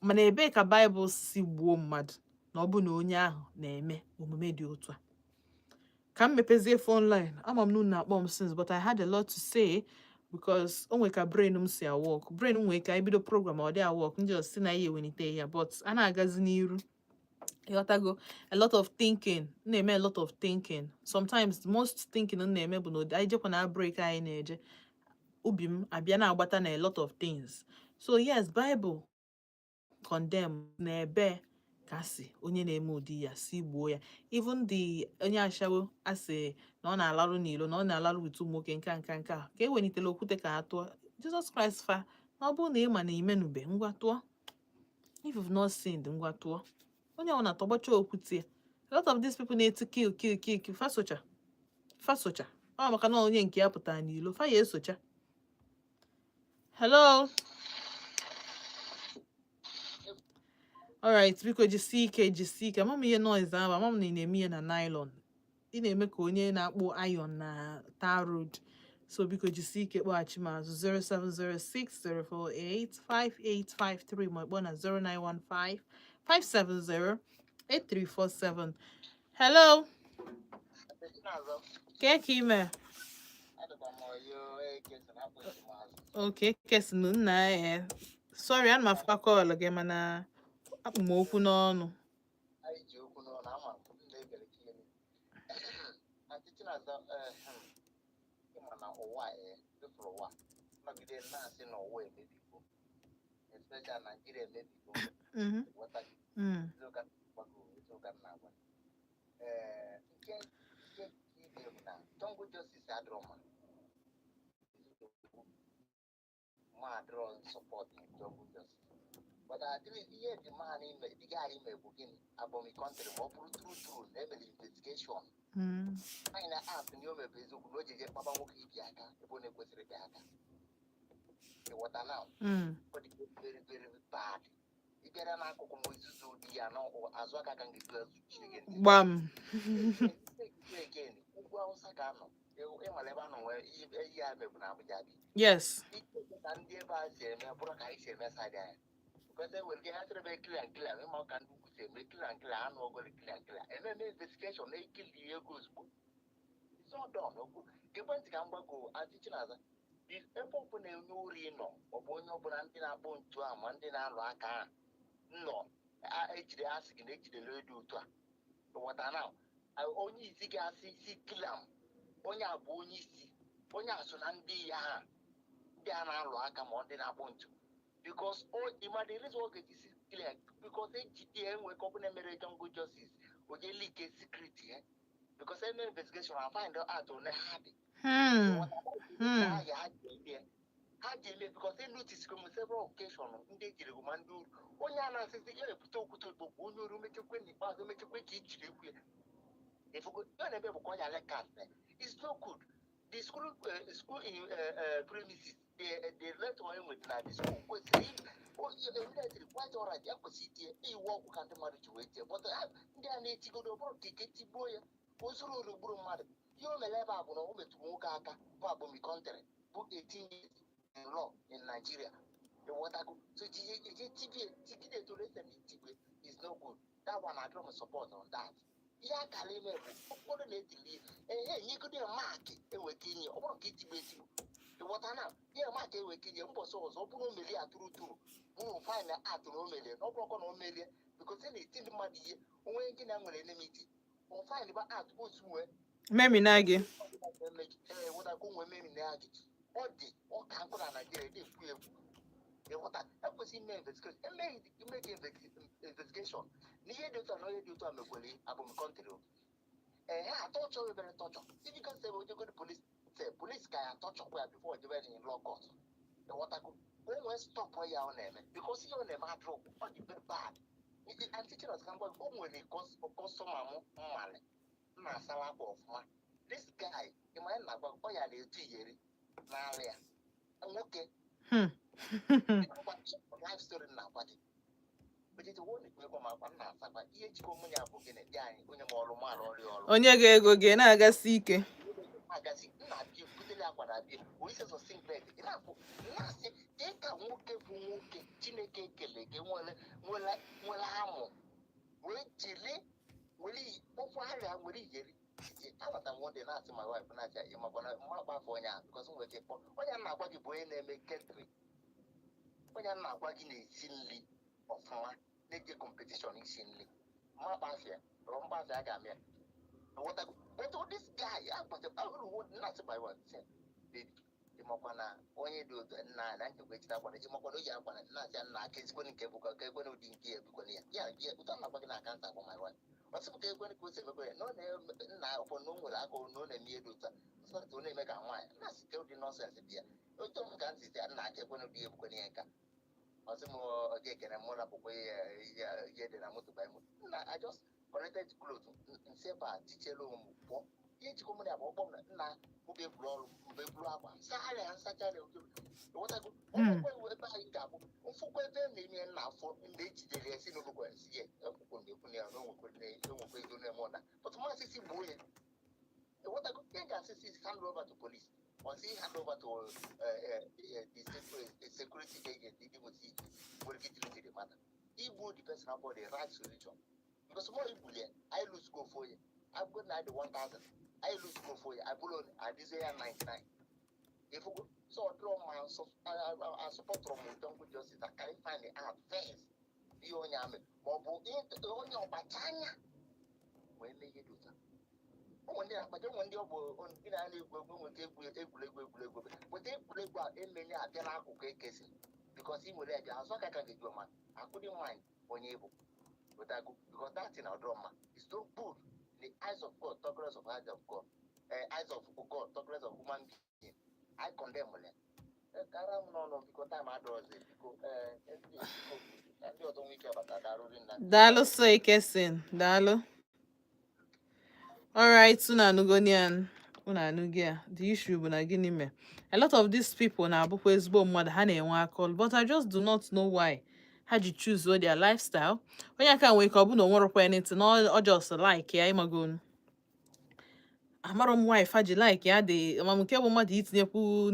Mana ebee ka Bible si gbuo mmadụ na ọ bụ na onye ahụ na-eme omume dị otu a? Ka m mepezie phone line. Ama m na unu na-akpọ m since, but I had a lot to say because o nwere ka brain m si awork. Brain m nwere ka anyị bido program, ọ dị awork ndị ọzọ si na ya ewelite ya, but a na-agazi n'iru, ịghọtago? A lot of thinking m na-eme, a lot of thinking. Sometimes most thinking m na-eme bụ na anyị jekwa na break, anyị na-eje ubi m abịa na-agbata na a lot of things. So yes, Bible condemn na ebe ka si onye na-eme ụdị ya si gbuo ya. Even the onye ashawo asị na ọ na-alarụ n'ilo, na ọ na-alarụ with ụmụ nwoke, nka nka nka ka e welitere okwute ka ha tụọ Jesus Christ fa na ọ bụrụ na ị ma na imenube, ngwa tụọ. If you've not sinned, ngwa tụọ. Onye ọ na-atọgbọcha okwute. A lot of these people na-eti kill, kill, kill, kill, fa socha, fa socha. Ọ maka na onye nke ya pụtara n'ilo, fa ya esocha. Hello. Alright, biko jisie ike, jisie ike. Ama m ihe noise ahụ, ama m na ị na-eme ihe na nylon, ị na-eme ka onye na-akpụ iron na tar road. So biko jisie ike, kpọghachi m azụ 07060485853 ma kpọọ na 0915 570 8347. Hello, ke ka ime? Okay, kesinu nna ya. Sorry, ana m afụkwa call gị, mana akpụ m okwu n'ọnụ. Anyị ji okwu n'ọnụ, ama m na-egere ihe. Aunty Chinaza, ịma na ụwa efuru ụwa nọgide na-asị na ụwa emebigo, especially Nigeria emebigo. Ghọta? Eziokwu gbago, eziokwu m na-agwa. Ee, nke ibe bụ na jungle justice adịrọ mma. Eziokwu, ma adịrọ support jungle justice, but adịrị ihe dị mma n'ime dị guy ime bụ gịnị Abomey country, ma ọ bụrụ true true na emere investigation, anyị na app na o mebe eziokwu na o ji je kpaba nwoke ibi aka ebe ọ na-ekwesịrị ịkpa aka. Ịghọta na ọ dị very very bad. Ị bịara n'akụkụ m, izuzu dị ya na azụ aka ka m ga-eji azụchie gị ntị. Gbam. Again, ugwu Awụsa ka anọ, ịmara ebe anọ nwee ihe ya mebu na Abuja bi. Ike ka ndị ebe a si eme bụrụ ka anyị si eme side anyị, because enwere ike ha sịrị ebe clear and clear, ịma ka ndị ugwu si eme clear and clear, anụ ọgọrọ clear and clear, ememe investigation na ekili ego ozugbo. It's all done. Okwu ekwentị ka m gbago, Aunty Chinaza, ebe ọbụla onye ori nọ, ọ bụ onye ọbụla, ndị na-akpọ ntu a ma ndị na-alụ aka ha nọ, ejide asị gị na ejidere dị otu a. Ghọta na onye isi ga-asị isi kilam, onye a bụ onye isi, onye a so na ndị ya ha, ndị a na-alụ aka ma ndị na-akpọ ntu, because ịma the reason ọ ga-eji si clear, because ejide enwe ka ọ bụla mere jungle justice, onye leak secret ya, because eme investigation and find out one ha dị. Ha ji eme, ha ji eme, because e notice m several occasion ndị ejiri ma ndị uru, onye a na-asịsị ya ebute okwute okpokpo onye ori, mechekwe n'ikpeazụ mechekwe ka ijiri ekwu ya efugo ya na-eme bụ ka ọ ya lekas. It's no good. The school in premises, the letter enwere na the school kwesịrị evidently quite alright, ya kwesịrị itinye iwu ọgwụ ka ndị mmadụ ji wee tie, but ndị a na-etigodo ọ bụrụ ka ike tigbuo ya, o zuru ori, gburu mmadụ. Ihe o mere ebe a bụ na o metụrụ nwoke aka bụ Abomey country bụ 18 years in law in Nigeria. Ịghọtago? So je tibie tigide toro ese na itigbe is no good. That one, I don't support on that. Ihe akara ime bụ ụfọdụ na-etili ehe nyegodo ya mark enweta inye, ọ bụrụ ka itigbe etigbu. Ịghọta na ihe mark enweta inye mbọsị ọzọ, ọ bụrụ o merie atụrụ tụrụ bụrụ fine atụrụ o merie, na ọ bụrụkwa na o merie, because ị na-eti ndị mmadụ ihe onwe gị na nwere enmity o fine ba atụ otu wee Memina gị. Ee, wụtakwa onwe memi na gị, ọ dị ọka nkụ na Naijiria na-ekwu ekwu. Ịghọta, ekwesịghị ime investigation, emeghị investigation na ihe dị otu a na onye dị otu a mekwere Abomey country o ee ha atọchọ ebere tọchọ ibigo sebe ojegodi police se police ka ya atọchọkwa ya before ojebe in law court. Ịghọtago? O nwee stop ya ọ na-eme, because ihe ọ na-eme adịrọ, ọ dị very bad. Aunty Chinasa, ka m gwa gị, o nwere customer m mmali m na-asara akwa ọfụma. This guy, ịma ya na-agwa gị, ọ ya na-etu iyeri n'ala ya nwoke. Life story m na-agwa gị, ojiji wo na-ekwu m akwa m na-asakwa ihe jikọ mụ ya bụ gịnị dị anyị, onye ma ọrụ m arụ ọrụ ya ọrụ. Onye ga-ego gị na-agasi ike. Agazi nna abịa butere akwa na abịa onye sọ singlet, ị na-afụ na-asị dị ka nwoke bụ nwoke Chineke ekele gị nwere nwere nwere amụ wee jiri were ụkwụ arịa were iyeri iji abata m. One day na-asị my wife, na-asị ya, ịmakwa na mma akpa onye a, because m nwere ike kpọ onye a na-agwa gị bụ onye na-eme catering, onye a na-agwa gị na-esi nri ọfụma, na-eje competition isi nri, mma akpafịa rọ mgbafịa a ga-amị ya. Nghọtago? But this guy agbata ahụrụ na-asị my wife sị, "Baby, ịmakwa na onye dị otu nna na nchekwa echita akwara, ịmakwa na o yi akwa na na-asị ya nna aka ezikwene nke bụkwa ka ekwene ụdị nke ya ebukwene ya ya ya ụtọ na-agwa gị na akanta bụ my wife." Ọ sị m ka ekwene ka o si emekwe ya na ọ na nna ụfọdụ na o nwere aka na ọ na-eme ihe dị otu a sọtụ, ọ na-eme ka nwaanyị na-asị ka ụdị nonsense dị ya otu m ka ntị sị ya nna aka ekwene ụdị ya ebukwene ya nka. Ọ sị m ọ ga-ekene mụ rapụkwa ihe ihe ihe dị na moto by moto nna. I just collected cloth nsi ebe a tichelu m pụọ. Ihe jikọ mụ na ya bụ ọkpọ m na nna mụ ga-eburu ọrụ mgbe eburu akwa sagharịa ya nsacharịa oge. Ịghọtago? Ọgwụkwa iwu ebe anyị ga-abụ mfụkwa ebe na-eme nna afọ ndị ejidere ya si n'olugbo esi ya ekwukwo na ekwu na ya na onwekwe ego na-eme ọna, but masị si gbuo ya. Ịghọtago? Ihe ga-asị si hand over to police or say hand over to the security agent ndị nwere ike nwere ike treat the matter. Igbu the person abụọ the right solution. Because more igbulie anyị lose go ofu onye, abụgo na dị 1000, anyị lose go ofu onye, abụrụ adịzie ya 99. Ifugo so ọ dịrọ mma. Asọpọtụrụ m jungle justice. I can find it out first ihe onye amị ma ọ bụ onye ọkpacha anya wee mee ihe dị ụta. Ụmụ ndị na-akpacha, ụmụ ndị ọ bụ ndị na-ana egwu egwu nweta egwu egwuregwu egwuregwu weta egwuregwu a emenye abịa n'akụkụ ekesi, because ị nwere ya bịa azụ aka ka ga-eju ma akụdị nwaanyị onye ịbụ wetago, because that thing ọdịrọ mma. It's not good in the eyes of God, talk less of eyes of God, eyes of God, talk less of human being. I condemn ya. Kara m n'ọnụ, biko, time adọrọzi, biko. Biko, ka ndị ọzọ nwee ike bata. Darụri nna. Daalụ so, Ikesin. Daalụ. Alright, unu anụgoni ya, unu anụgo ya. The issue bụ na gịnị mee? A lot of these people na-abụkwa ezigbo mmadụ, ha na-enwe akọlụ, but I just do not know why ha ji choose their lifestyle. Onye aka nwere ka ọ bụ na o nwerọkwa anything, na ọ just like ya, ịmagonu. Amarọ m why fa ji like ya dị ma nke bụ mmadụ itinyekwu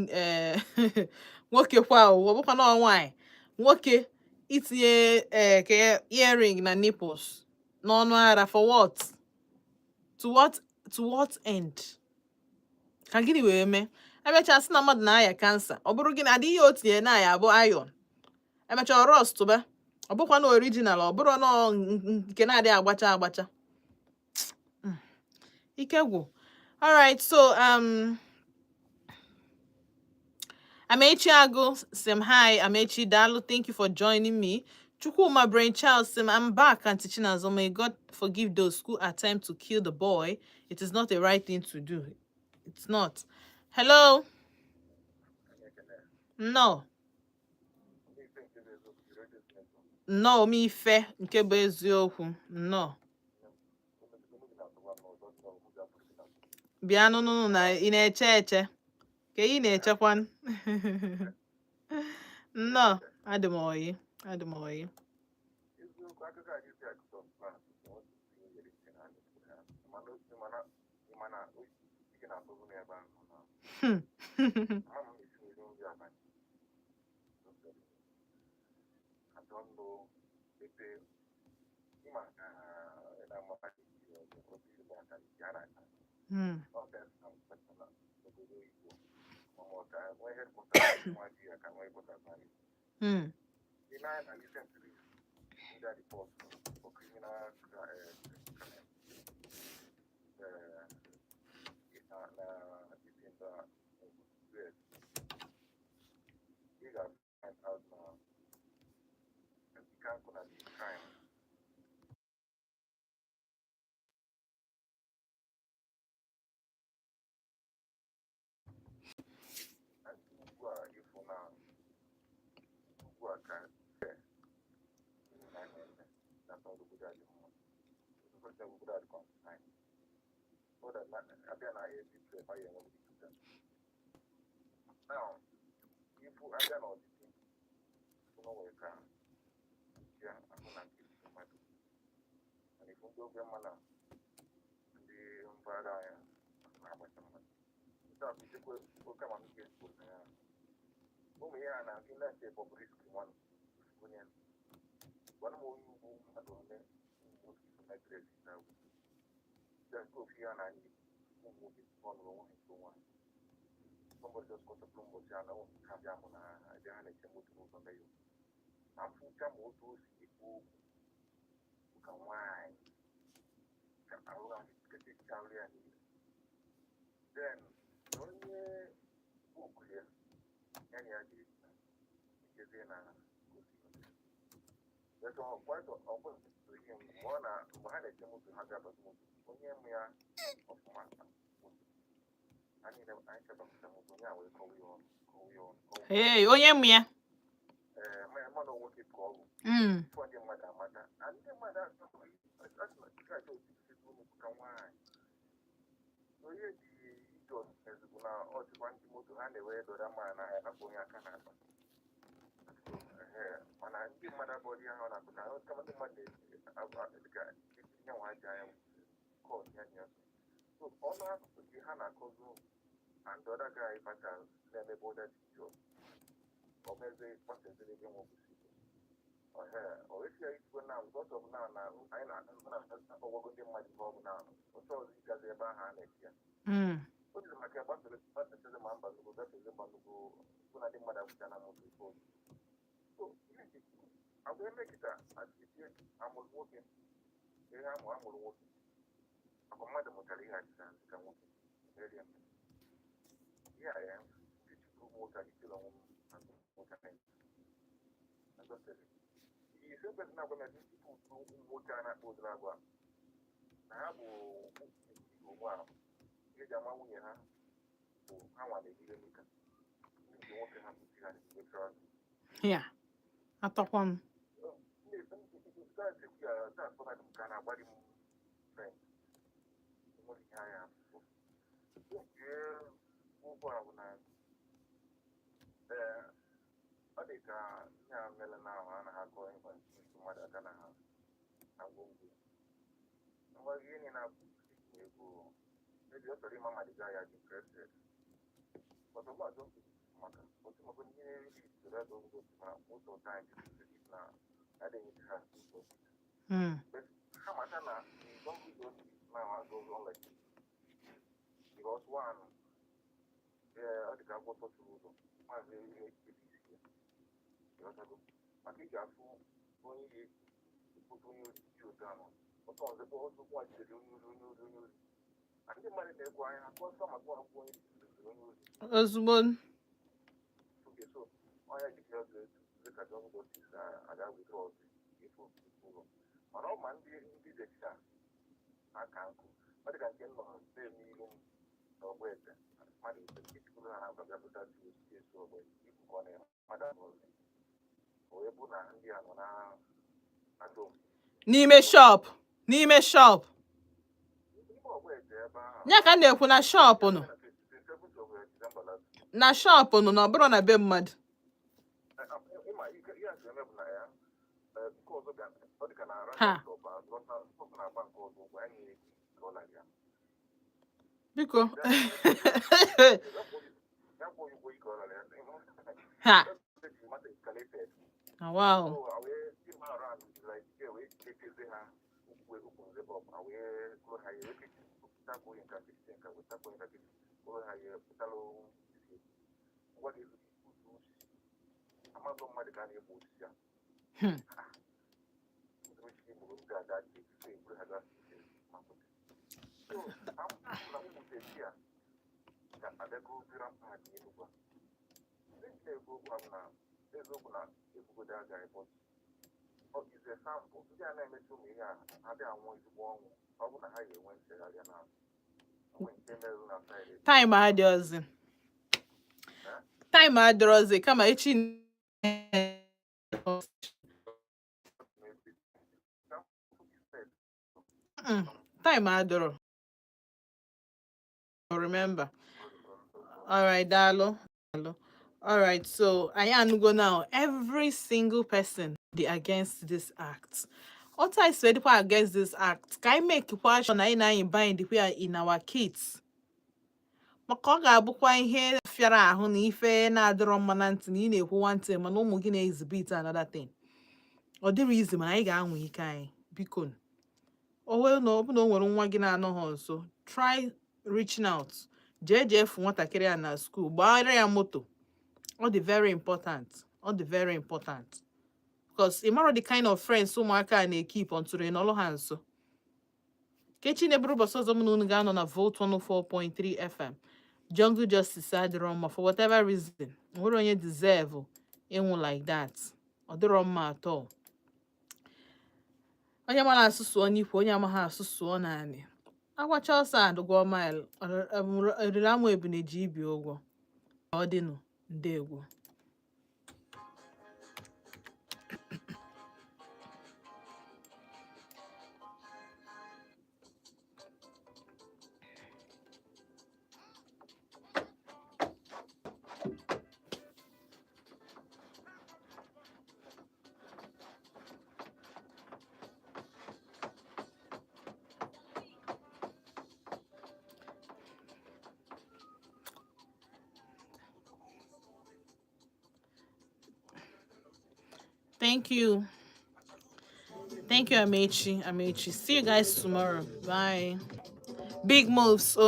nwoke kwa o, ọ bụkwa na ọ nwaanyị nwoke itinye ka earring na nipples n'ọnụ ara. For what? To what end? Ka gịnị wee mee? Emechaa sị na mmadụ na-aya cancer. Ọ bụrụ gịnị adị ihe o tinyere na-aya abụ iron, emechaa rust ba, ọ bụkwa na original, ọ bụrụ na nke na-adịghị agbacha agbacha. Ike gwụ. Alright, so Amechi Agu sim, hi Amechi, Dalu, thank you for joining me. Chukwuma Brain Child sim, I'm back, Auntie Chinazo. May God forgive those who attempt to kill the boy. It is not a right thing to do. It's not. Hello? No. No, mi ife nke bụ eziokwu. No. Bịa nụnụ na ị na-eche eche. Ka ị na-echekwa. Nnọọ, adị m oyi, adị m oyi. Eziokwu, akụkọ a ga-esi akụkọ na ihe nyere ike na mana mana mana ike na-atụzụ m ebe ahụ na ama m esi nri nri abalị. I don't know ebe ịma ka na-ama obi aka ike a na-aka ọ bịa na mpụtara n'obodo oyibo, ma ọ ka nwee headquarters nwa ji ya ka nwee headquarters na ị na-anya na recently ndị a report for criminal crime na in the US, ị ga-find out na nke na the crime ugbu a ịfụ na ugbu a ka na na-eme na obodo a dị mma, obodo a dị confined, so that na abịa na APC ebe anyị enwe ikuku. Now ifu abịa na ọdịdị ụlọ nwere ka ya ahụ na nke mmadụ, mana ifu ndị oge mma na ndị mpaghara anyị na-agbacha mmadụ nke a bụ ichekwa oke amamihe kwuru na ya ụmụ ihe a na-adị na-eche Bobrisky nwanụ onye gwana m onye ugwu mmadụ ole ụmụ nwoke iso migrate na ugwu just go ofu ya na anyị ụmụ nwoke ọnụrụ nwaanyị so nwaanyị. Somebody just got up ụbọchị a na ha bịa mụ na ebe ha na-eche moto n'ụzọ meyo na mfụcha ma otu o si ekwu okwu ka nwaanyị ka arụ ha ketecha arụ ya niile, then na onye book ya ya na ya ga-esi echezie na gosi ihe mgbe ọ na mgbe ha na-eche moto ha ga-abata moto onye mụ ya ọfụma moto ha niile anyị chebapụta moto onye a wee kọwa ya ọnụ, kọwa ya ọnụ, kọwa ya. Hey, onye mụ ya? Ee, ma na nwoke ka ọ bụ tupu ndị mmadụ amata na ndị mmadụ ka nwaanyị onye ji ije ezigbo na ọchịkwa ndị moto ha na-ewe dọra ma na ya napụ onye aka na-akpa. Mana ndị mmadụ abụọ ihe ahụ na-apụta kama ndị mmadụ na-esi dịka etinye nwa ji anya kọt ya na ya so ọnụ asụsụ gị ha na-akọzi and the other guy bata na-emebe other job o mezie gbasaziri ebe nwa kwesịrị. Ọhe, o esi ya isikwe na because of na anyị na-akọwago ndị mmadụ ife ọ bụ na otu ọzọ ịgazi ebe ahụ a na-eti ya. O jiri maka ya gbafere gbafetezi ma mba nnukwu gafezi mba nnukwu bụ na ndị mmadụ akwụcha na moto ife ozu. So ihe dị agwa eme kịta asịsie amụrụ nwoke ihe amụ amụrụ nwoke akwa mmadụ mụtara ihe achịcha ka nwoke mere ya ihe a ya tichukwu ụmụ nwoke adịchila ọnwụ na nwoke anyị agọsịrị ise kwesịrị na agwa na ndị tupu ụmụ nwoke a na-akpọ ụdịrị agwa na ha bụ onwe ahụ ihe eji ama nwunye ha bụ ha nwa na-ejide n'ike ndị nke nwoke ha bụ di ha na-ejide travel. Ya atọkwa m. Ọ dị ka ihe a mere na ahụ a na-akọ ịgba mmadụ aka na na ngwongwo ngwa gị na-abụ egwu maybe ọ chọrọ ịma ma the guy is interested, but ọgbọ adọ maka otu maka ihe na-eri to that don't go to na most of the time people believe na adịghị ha. But ha mata na the jungle justice now goes on like this because one, ọ dị ka agwọ tọtụrụ ụzọ maazị ihe ebe isi ya ịghọtago maka ị ga-afụ onye ga-ekpote onye ori ji otu ahụ ọtọ ọzọ kpọọ ọzọ nwa jidere onye ori onye ori onye ori na ndị mmadụ na-ekwu anya ha kọọ maka ọgwụ onye jidere onye ori. Ozugbo. Oge so ọnya jidere ọzọ etu dị ka jungle justice aga withdraw ife ụlọ mana ọ ma ndị dechia aka nkụ ọ dị ka nke m nọ na-eme ilu m na ọgbọ ete mmadụ ise ijikwuru ha na-agwa bịa pụta tu osisi esu ọgbọ ikwu ka ọ na mmadụ abụọ o wee bụ na ndị a nọ na dom. N'ime shop, n'ime shop. N'ime ọgbọ ete ebe ahụ. Ya ka m na-ekwu na shop nọ. Na 27th of December last. Na shop nọ na ọ bụrụ na be mmadụ. Ịma ihe a ga-eme bụ na ya nke ọzọ bịa ọ dị ka na ara Ha. shop a shop na-agba nke ọzọ ụgwọ anyị nyere ka ọ na-abịa. Biko. Ya kwụọ ụgwọ ike ọ nara ya. Ha. The matter escalated. Ah, wow. So wee team around like yeah, wee jidekeze ha ukwu ukwu nzebe ọbụ wee kụrụ ha ya wee pụtakwu onye nka kịtị nka wetakwu onye nka kịtị kụrụ ha ya pụtalụ isi ngwa gị utu osisi amadụ mmadụ ka a na-egbu osisi a. Ụdịrị osisi gburu ndị a gaa tupu eburu ha gaa ma pụta. So na ụmụ esi a ga-abịago rampart n'Enugwu a. Ndị na-ekwu okwu a bụ na eziokwu na ebugodo agaghị, but ọ is a sample ndị a na-emechi ụmụ ihe a abịa anwụ ezigbo ọnwụ ọ bụ na ha ga-enwe nchegharị na onwe nke merụ na Friday. Time adịọzi, time adịrọzi kama echi. Maybe sample is said. Time adịrọ, remember. All right, daalụ, daalụ. All right, so anyị anụgo now every single person dị against this act. Otu anyị si dịkwa against this act ka anyị make sure na anyị na anyị bind ya in our kids maka ọ ga-abụkwa ihe fịara ahụ na ife na-adịrọ mma na ntị na ị na-ekwu one thing mana ụmụ gị na-exhibit another thing. Ọ dịrị izi mana anyị ga-anwa ike anyị. Biko, o wee na ọ bụ na o nwere nwa gị na-anọghị nso, try reaching out, jee jee fụ nwatakịrị a na school, gbara ya moto. Ọ dị very important, ọ dị very important because ị mara the kind of friends ụmụaka a na-ekeep until ị nọrọ ha nso. Kechi na-eburu ụbọchị ọzọ mụ na unu ga-anọ na Volt 104.3 FM. Jungle justice adịrọ mma. For whatever reason, nwere onye deserve ịnwụ like that. Ọ dịrọ mma atọ. Onye mara asụ sụọ n'ikwe, onye amaghị asụ sụọ naanị agwacha ọsọ adụgwọ mile eriri amụ ebune ji ibi ụgwọ. Ọ dịnụ, ndegwo. Thank you. Thank you, Amechi. Amechi. See you guys tomorrow. Bye. Big moves.